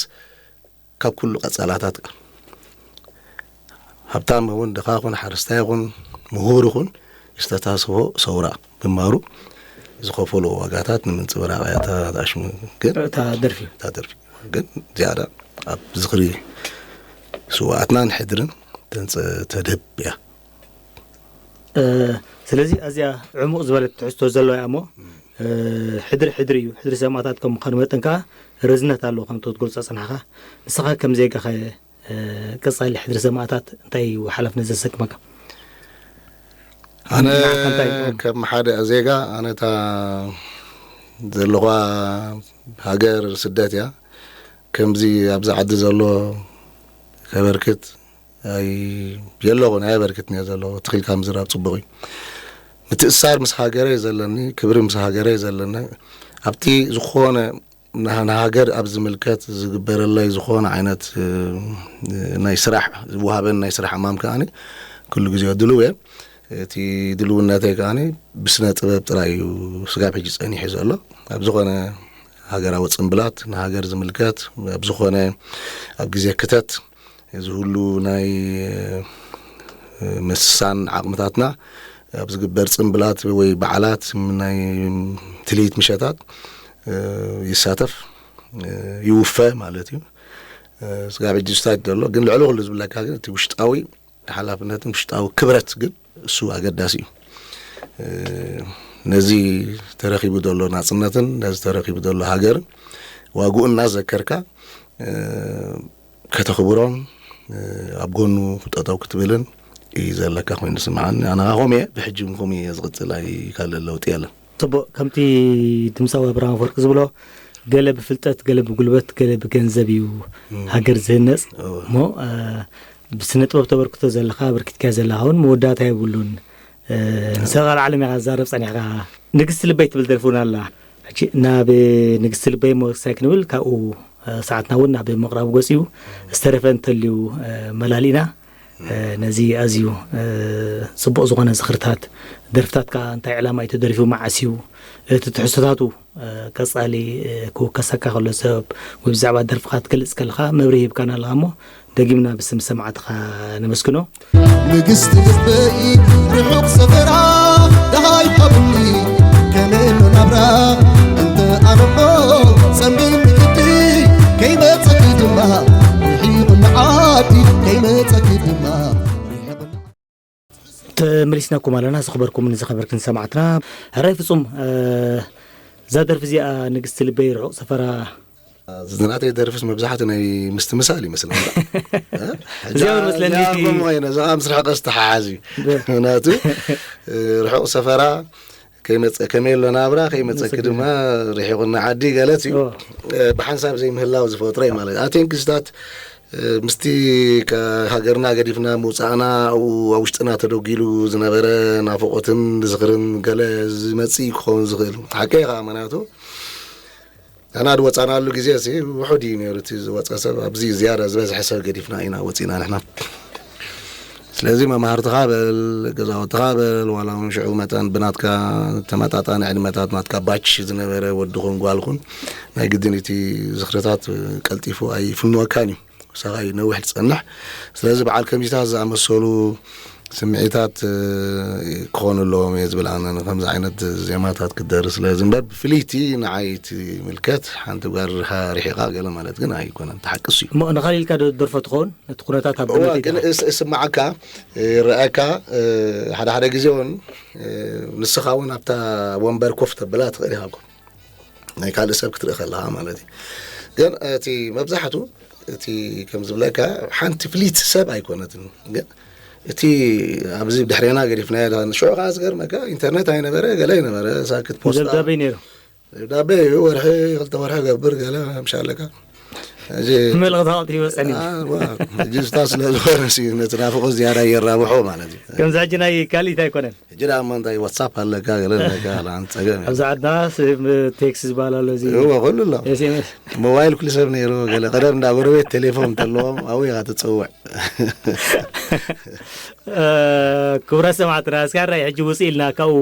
ካብ ኩሉ ቀጸላታት ሃብታም እውን ድኻ ኹን ሓረስታይ ኹን ምሁር ኹን ዝተታስቦ ሰውራ ግንባሩ ዝኸፈሎ ዋጋታት ንምንጽብራቕ እያ እታ ኣሽሙ ግን እታ ደርፊ እታ ደርፊ ግን ዝያዳ ኣብ ዝኽሪ ስዋኣትናን ሕድርን ተንጽ- ተድህብ እያ። ስለዚ ኣዝያ ዕሙቕ ዝበለት ትሕዝቶ ዘለዋ እያ እሞ ሕድሪ ሕድሪ እዩ። ሕድሪ ሰማእታት ከም ምዃኑ መጠን ከዓ ርዝነት ኣለዎ ከምቲ ክትገልጾ ጸናሕካ። ንስኻ ከም ዜጋ ኸ ቀጻሊ ሕድሪ ሰማእታት እንታይ እዩ ሓላፍነት ዘሰክመካ? ኣነ ከም ሓደ ዜጋ ኣነ እታ ዘለኳ ሃገር ስደት እያ። ከምዚ ኣብዚ ዓዲ ዘሎ ከበርክት የለኹን ኣየበርክትን እየ ዘለኹ። ትኺልካ ምዝራብ ፅቡቕ እዩ። ምትእሳር ምስ ሃገረይ ዘለኒ ክብሪ ምስ ሃገረይ ዘለኒ ኣብቲ ዝኾነ ንሃገር ኣብ ዝምልከት ዝግበረለይ ዝኾነ ዓይነት ናይ ስራሕ ዝወሃበን ናይ ስራሕ ዕማም ከዓኒ ኩሉ ግዜ ድልው እየ። እቲ ድልውነተይ ከዓኒ ብስነ ጥበብ ጥራይ እዩ ስጋብ ሕጂ ጸኒሑ ዘሎ። ኣብ ዝኾነ ሃገራዊ ጽንብላት ንሃገር ዝምልከት ኣብ ዝኾነ ኣብ ግዜ ክተት እዚ ሁሉ ናይ ምስሳን ዓቕምታትና ኣብ ዝግበር ጽንብላት ወይ በዓላት ናይ ትልሂት ምሸታት ይሳተፍ ይውፈ ማለት እዩ። ስጋብ ሕጂ ስታይት ዘሎ ግን ልዕሊ ኩሉ ዝብለካ ግን እቲ ውሽጣዊ ሓላፍነትን ውሽጣዊ ክብረት ግን እሱ ኣገዳሲ እዩ። ነዚ ተረኪቡ ዘሎ ናፅነትን ነዚ ተረኪቡ ዘሎ ሃገርን ዋግኡ እናዘከርካ ከተኽብሮን ኣብ ጎኑ ጠጠው ክትብልን እዩ ዘለካ ኮይኑ ዝስምዓኒ። ኣነ ከምኡ እየ፣ ብሕጂ እውን ከምኡ እየ ዝቕፅል፣ ኣይካልእ ለውጢ የለን። ፅቡቕ፣ ከምቲ ድምፃዊ ኣብርሃም ኣፈወርቂ ዝብሎ ገለ ብፍልጠት፣ ገለ ብጉልበት፣ ገለ ብገንዘብ እዩ ሃገር ዝህነፅ እሞ ብስነ ጥበብ ተበርክቶ ዘለካ ኣበርኪትካዮ ዘለካ እውን መወዳእታ የብሉን። ንሰቃል ዓለም ኢኻ ዝዛረብ ጸኒሕካ። ንግስቲ ልበይ ትብል ደርፊ እውን ኣላ። ሕጂ ናብ ንግስቲ ልበይ መወሳይ ክንብል ካብኡ ሰዓትና እውን ናብ ምቕራቡ ገጽ እዩ። ዝተረፈ እንተልዩ መላሊእና ነዚ ኣዝዩ ጽቡቕ ዝኾነ ዝኽርታት ደርፍታት ከኣ እንታይ ዕላማ እዩ ተደሪፉ መዓስ እዩ እቲ ትሕዝቶታቱ ቀጻሊ ክውከሰካ ከሎ ሰብ ወይ ብዛዕባ ደርፍኻ ትገልጽ ከለኻ መብርሂ ሂብካና ኣለኻ እሞ ደጊምና ብስም ሰማዕትኻ ነመስግኖ። ንግስቲ ልበይ ርሑቕ ሰፈራ ደሃይ ሃብኒ ከመይ መናብራ እንተ ኣነሞ ጸሚም ግዲ ከይመጸኪ ድማ ርሒቕኒ ዓዲ ከይመጸኪ ድማ ርሒቕኒ ተመሊስናኩም ኣለና ዝኸበርኩምን ዝኸበርክን ሰማዕትና። ሕራይ ፍጹም እዛ ደርፊ እዚኣ ንግስቲ ልበይ ርሑቕ ሰፈራ ዝናተይ ደርፍስ መብዛሕቱ ናይ ምስትምሳል ይመስለኒ። እዚኣ እውን መስለኒ እቲ እዚኣ ምስ ርሕቐ ዝተሓሓዝ እዩ። ምክንያቱ ርሑቕ ሰፈራ ከመይ ኣሎ ናብራ ከይመፀኪ ድማ ርሒቑኒ ዓዲ ገለት እዩ። ብሓንሳብ ዘይምህላው ዝፈጥሮ እዩ ማለት ኣቴንክስታት ምስቲ ሃገርና ገዲፍና ምውፃእና ኣብኡ ኣብ ውሽጥና ተደጒሉ ዝነበረ ናፍቖትን ዝኽርን ገለ ዝመፅእ ክኸውን ዝኽእል ሓቀይ ከዓ ምክንያቱ ንሕና ዝወፃናሉ ግዜ ሲ ውሑድ እዩ ነይሩ። እቲ ዝወፀ ሰብ ኣብዚ ዝያዳ ዝበዝሐ ሰብ ገዲፍና ኢና ወፂና ንሕና። ስለዚ መማህርትኻ በል፣ ገዛውትኻ በል፣ ዋላ እውን ሽዑ መጠን ብናትካ ተመጣጣኒ ዕድመታት ናትካ ባች ዝነበረ ወድኹን ጓልኹን ናይ ግድን እቲ ዝኽርታት ቀልጢፉ ኣይፍንወካን እዩ። ሳኻ እዩ ነዊሕ ዝጸንሕ። ስለዚ በዓል ከሚታት ዝኣመሰሉ ስምዒታት ክኾኑ ኣለዎም እየ ዝብል ኣነ። ከምዚ ዓይነት ዜማታት ክደርስ ስለ ዝንበር ብፍልይቲ ንዓይ እቲ ምልከት ሓንቲ ጓል ርሒቓ ገለ ማለት ግን ኣይኮነን። ተሓቅስ እዩ። እሞ ንኻሊእ ኢልካ ዶ ደርፎ ትኸውን? ነቲ ኩነታት ኣብ እዋ ግምት ግን ይትኣት። እስ- እስማዓካ፣ ይረኣካ። ሓደ ሓደ ግዜ እውን ንስኻ እውን ኣብታ ወንበር ኮፍ ተብላ ትኽእል ኢኻ እኮ፣ ናይ ካልእ ሰብ ክትርኢ ከለኻ ማለት እዩ። ግን እቲ መብዛሕቱ እቲ ከም ዝብለካ ሓንቲ ፍሊት ሰብ ኣይኮነትን። ግን እቲ ኣብዚ ድሕሬና ገዲፍናዮ ሽዑ ከዓ ዝገርመካ ኢንተርኔት ኣይነበረ፣ ገለ ኣይነበረ። ሳክት ፖስታ ደብዳቤ ነይሩ። ደብዳቤ እዩ፣ ወርሒ ክልተ ወርሒ ገብር ገለ ምሻለካ። ሕጂ መልእኽቲ ሃብቲ ይበፅሐኒ። ሕጂ ዝታ ስለ ዝኾነ ሲ ነቲ ናፍቆት ዝያዳ የራብሖ ማለት እዩ። ከምዚ ሕጂ ናይ ካልኢት ኣይኮነን። ሕጂ ደኣ እሞ እንታይ ዋትሳፕ ኣለካ ገለ ኣለካ፣ ኣላ ጸገም እዩ። ኣብዚ ዓድና ስ- ቴክስ ዝበሃል ኣሎ፣ እዚ እዎ፣ ኩሉ ኣሎ። ኤስኤምኤስ። ሞባይል ኩሉ ሰብ ነይሩ። ገለ ቀደም እንዳ ጎረቤት ቴሌፎን እንተለዎም ኣብኡ ኢኻ ትጽውዕ። ክቡራት ሰማዕትና፣ እስካብ ራይ ሕጂ ውፅእ ኢልና ካብኡ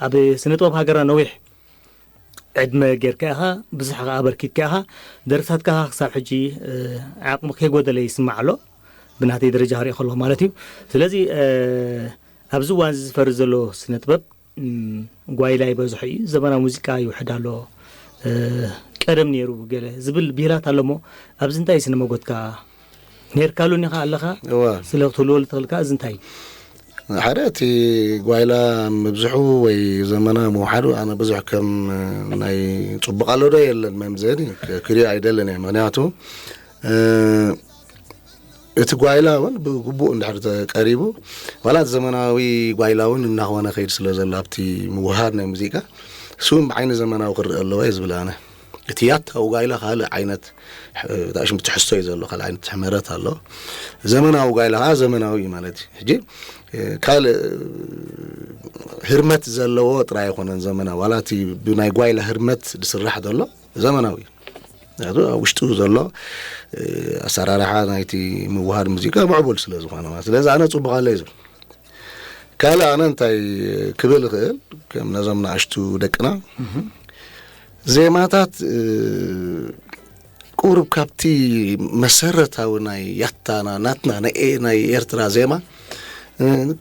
ኣብ ስነ ጥበብ ሃገርና ነዊሕ ዕድመ ጌርካ ኢኻ፣ ብዙሕ ከኣ ኣበርኪትካ ኢኻ። ደርፍታትካ ክሳብ ሕጂ ዓቕሙ ከይጎደለ ይስማዕ ኣሎ፣ ብናተይ ደረጃ ክሪኦ ከለኹ ማለት እዩ። ስለዚ ኣብዚ እዋን እዚ ዝፈሪ ዘሎ ስነ ጥበብ ጓይላ ይበዝሖ እዩ፣ ዘመናዊ ሙዚቃ ይውሕድ ኣሎ፣ ቀደም ነይሩ ገለ ዝብል ብሂላት ኣሎ። እሞ ኣብዚ እንታይ ስነ መጎትካ ነርካሉ ኒኻ ኣለኻ? እዋ። ስለ ክትህልወሉ ትኽእልካ እዚ እንታይ እዩ? ሓደ እቲ ጓይላ ምብዝሑ ወይ ዘመናዊ ምውሓዱ ኣነ ብዙሕ ከም ናይ ጽቡቕ ኣሎ ዶ የለን መምዘኒ ክሪኦ ኣይደልን እየ። ምኽንያቱ እቲ ጓይላ እውን ብግቡእ እንድሕር ተቀሪቡ ዋላ እቲ ዘመናዊ ጓይላ እውን እናኾነ ከይድ ስለ ዘሎ ኣብቲ ምውሃድ ናይ ሙዚቃ እሱ እውን ብዓይኒ ዘመናዊ ክረአ ኣለዎ እየ ዝብል ኣነ። እቲ ያታዊ ጓይላ ካልእ ዓይነት ታሽም ትሕዝቶ እዩ ዘሎ፣ ካልእ ዓይነት ሕመረት ኣሎ። ዘመናዊ ጓይላ ከዓ ዘመናዊ እዩ ማለት እዩ። ሕጂ ካልእ ህርመት ዘለዎ ጥራይ ኣይኮነን ዘመናዊ፣ ዋላ እቲ ብናይ ጓይላ ህርመት ዝስራሕ ዘሎ ዘመናዊ እዩ። ምክንያቱ ኣብ ውሽጡ ዘሎ ኣሰራርሓ ናይቲ ምውሃድ ሙዚቃ ምዕቡል ስለ ዝኾነ ማለት። ስለዚ ኣነ ጽቡቕ ኣሎ እዩ ዝብል። ካልእ ኣነ እንታይ ክብል እኽእል፣ ከም ነዞም ንኣሽቱ ደቅና ዜማታት ቁሩብ ካብቲ መሰረታዊ ናይ ያታና ናትና ናይ ኤ- ናይ ኤርትራ ዜማ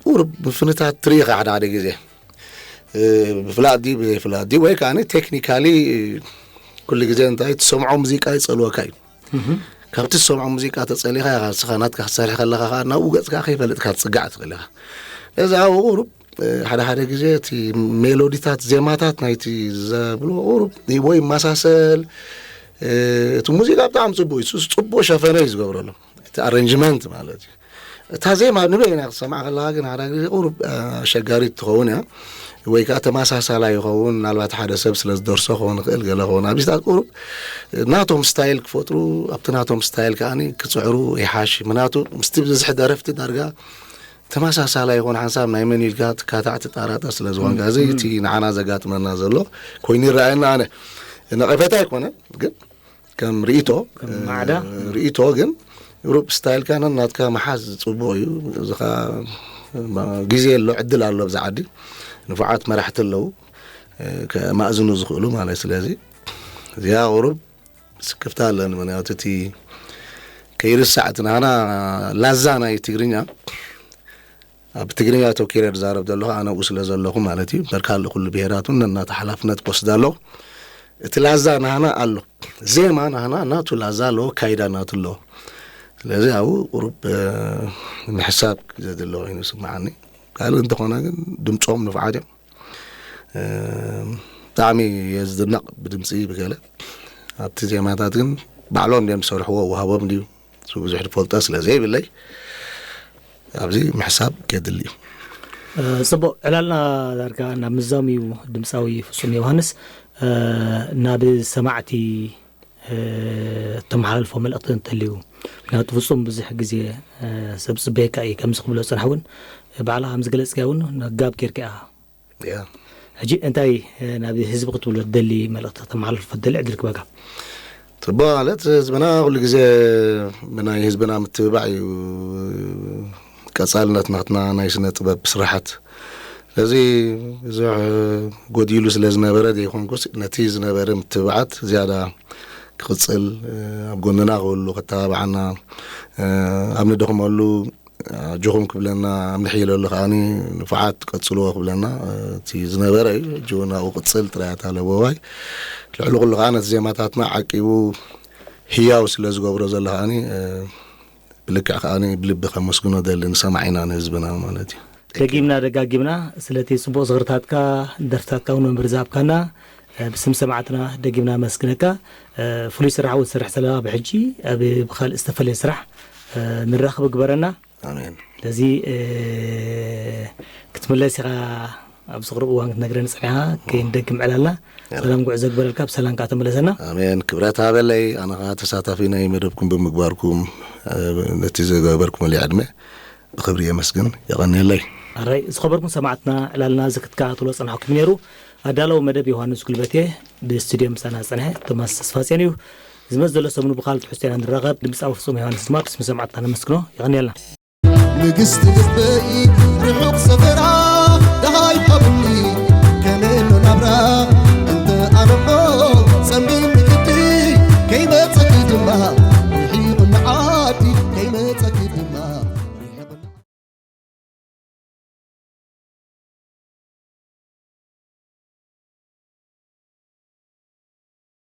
ቁሩብ ምፍንታት ትርኢ ኢኻ ሓደ ሓደ ግዜ ብፍላጥ ድዩ ብዘይፍላጥ ድዩ ወይ ከዓ ቴክኒካሊ ኩሉ ግዜ እንታይ ትሰምዖ ሙዚቃ ይጸልወካ እዩ። ካብቲ ዝሰምዖ ሙዚቃ ተጸሊኻ ኢኻ ንስኻ ናትካ ክትሰርሕ ከለኻ ከዓ ናብኡ ገጽካ ከይፈለጥካ ትጽጋዕ ትኽእል ኢኻ። ነዚ ኣብኡ ቁሩብ ሓደ ሓደ ግዜ እቲ ሜሎዲታት ዜማታት ናይቲ ዘብሎ ቁሩብ ወይ ይመሳሰል። እቲ ሙዚቃ ብጣዕሚ ጽቡቅ እዩ። እሱ ጽቡቅ ሸፈነ እዩ ዝገብረሉ እቲ ኣረንጅመንት ማለት እዩ። እታ ዜማ ንበይና ክትሰምዓ ከለኻ ግን ሓደ ግዜ ቁሩብ ኣሸጋሪት ትኸውን እያ። ወይ ከዓ ተመሳሳላይ ይኸውን፣ ምናልባት ሓደ ሰብ ስለ ዝደርሶ ክኸውን ይኽእል ገለ ክኸውን ኣብዚታት ቁሩብ ናቶም ስታይል ክፈጥሩ ኣብቲ ናቶም ስታይል ከዓ ክፅዕሩ ይሓሽ። ምክንያቱ ምስቲ ብዝሕ ደረፍቲ ዳርጋ ተመሳሳላይ ይኾን ሓንሳብ ናይ መን ኢልካ ትካታዕ ትጣራጠር ስለ ዝኾንካ እዚ እቲ ንዓና ዘጋጥመና ዘሎ ኮይኑ ይረኣየና። ኣነ ነቐፌታ ኣይኮነን ግን ከም ርእይቶ ከም ማዕዳ ርእይቶ ግን ሩብ ስታይልካ ነን ናትካ መሓዝ ጽቡቕ እዩ። እዚ ኸኣ ግዜ ኣሎ ዕድል ኣሎ ኣብዚ ዓዲ ንፉዓት መራሕቲ ኣለዉ ከማእዝኑ ዝኽእሉ ማለት። ስለዚ እዚኣ ቁሩብ ስክፍታ ኣለኒ ምክንያቱ እቲ ከይርሳዕ እቲ ናና ላዛ ናይ ትግርኛ ኣብ ትግርኛ ተወኪረ ዝዛረብ ዘለኹ ኣነ ኣብኡ ስለ ዘለኹ ማለት እዩ። እምበር ካልእ ኩሉ ብሄራት እውን ነናቱ ሓላፍነት ክወስድ ኣለዎ። እቲ ላዛ ናህና ኣሎ፣ ዜማ ናህና ናቱ ላዛ ኣለዎ፣ ካይዳ ናቱ ኣለዎ። ስለዚ ኣብኡ ቁሩብ ምሕሳብ ዘድለ ኮይኑ ይስምዓኒ። ካልእ እንተኾነ ግን ድምፆም ንፉዓት እዮም። ብጣዕሚ እየ ዝድነቕ ብድምፂ ብገለ ኣብቲ ዜማታት ግን ባዕሎም ድዮም ዝሰርሕዎ ወሃቦም ድዩ እሱ ብዙሕ ዝፈልጦ ስለ ዘይብለይ ኣብዚ ምሕሳብ ከድሊ እዩ። ጽቡቕ ዕላልና ዳርጋ ናብ ምዛም እዩ። ድምፃዊ ፍጹም ዮሃንስ ናብ ሰማዕቲ ተመሓላልፎ መልእኽቲ እንተልዩ ምክንያቱ ፍጹም ብዙሕ ግዜ ሰብ ጽበየካ እዩ ከምዚ ክብሎ ጽናሕ እውን ባዕላ ከም ዝገለጽካ እውን ጋብ ጌርካ ኢኻ። ሕጂ እንታይ ናብ ህዝቢ ክትብሎ ትደሊ፣ መልእኽቲ ከተመሓላልፎ ትደሊ ዕድል ክበካ? ጽቡቕ። ማለት ህዝብና ኩሉ ግዜ ብናይ ህዝብና ምትብባዕ እዩ ቀጻልነት ናትና ናይ ስነ ጥበብ ስራሓት። ስለዚ ብዙሕ ጎዲሉ ስለ ዝነበረ ዘይኮንኩስ፣ ነቲ ዝነበረ ምትብባዓት ዝያዳ ክቕጽል፣ ኣብ ጎንና ክህሉ፣ ከተባብዓና፣ ኣብ ንደኽመሉ ኣጆኹም ክብለና፣ ኣብ ንሕይለሉ ከዓኒ ንፉዓት ቀጽልዎ ክብለና፣ እቲ ዝነበረ እዩ። ሕጂ እውን ኣብኡ ቅጽል ጥራይ ኣታ ለበዋይ። ልዕሊ ኩሉ ከኣ ነቲ ዜማታትና ዓቂቡ ህያው ስለ ዝገብሮ ዘሎ ከዓኒ፣ ብልክዕ ከዓኒ ብልቢ ከመስግኖ ደሊ ንሰማዒና ንህዝብና ማለት እዩ። ደጊምና ደጋጊምና ስለቲ ጽቡቕ ዝኽርታትካ፣ ደርፍታትካ እውን መምህር ዝሃብካና፣ ብስም ሰማዕትና ደጊምና ነመስግነካ። ፍሉይ ስራሕ እውን ትሰርሕ ዘለኻ፣ ብሕጂ ኣብ ብኻልእ ዝተፈለየ ስራሕ ንራኸብ ግበረና። ኣሜን። ስለዚ ክትምለስ ኢኻ፣ ኣብዚ ቅሩብ እዋን ክትነግረኒ ጸኒኻ፣ ከይንደግም ዕላልና። ሰላም ጉዕዞ ግበረልካ፣ ብሰላም ከኣ ተመለሰና። ኣሜን። ክብረት ሃበለይ። ኣነ ከኣ ተሳታፊ ናይ መደብኩም ብምግባርኩም፣ ነቲ ዝገበርኩምለይ ዕድመ ብኽብሪ የመስግን። የቐንየለይ። ኣራይ፣ ዝኸበርኩም ሰማዕትና፣ ዕላልና እዚ ክትከታተሎ ጸናሕኩም ነይሩ። ኣዳላዊ መደብ ዮሃንስ ጉልበቴ፣ ብስቱድዮ ምሳና ዝጸንሐ ቶማስ ተስፋጽዮን እዩ። ዝመጽእ ዘሎ ሰሙን ብኻልእ ትሕዝቶ ኢና ንራኸብ። ድምጻዊ ፍጹም ዮሃንስ ድማ ብስም ሰማዕትና ነመስግኖ። የቐንየልና። ንግስቲ ልበይ ርሑቕ ሰፈራ ደሃይ ሃብኒ ከመሎ ናብራ እንተ ኣነሞ ጸሚም ግዲ ከይመጸኪ ድማ ርሒቕ መዓዲ ከይመጸኪ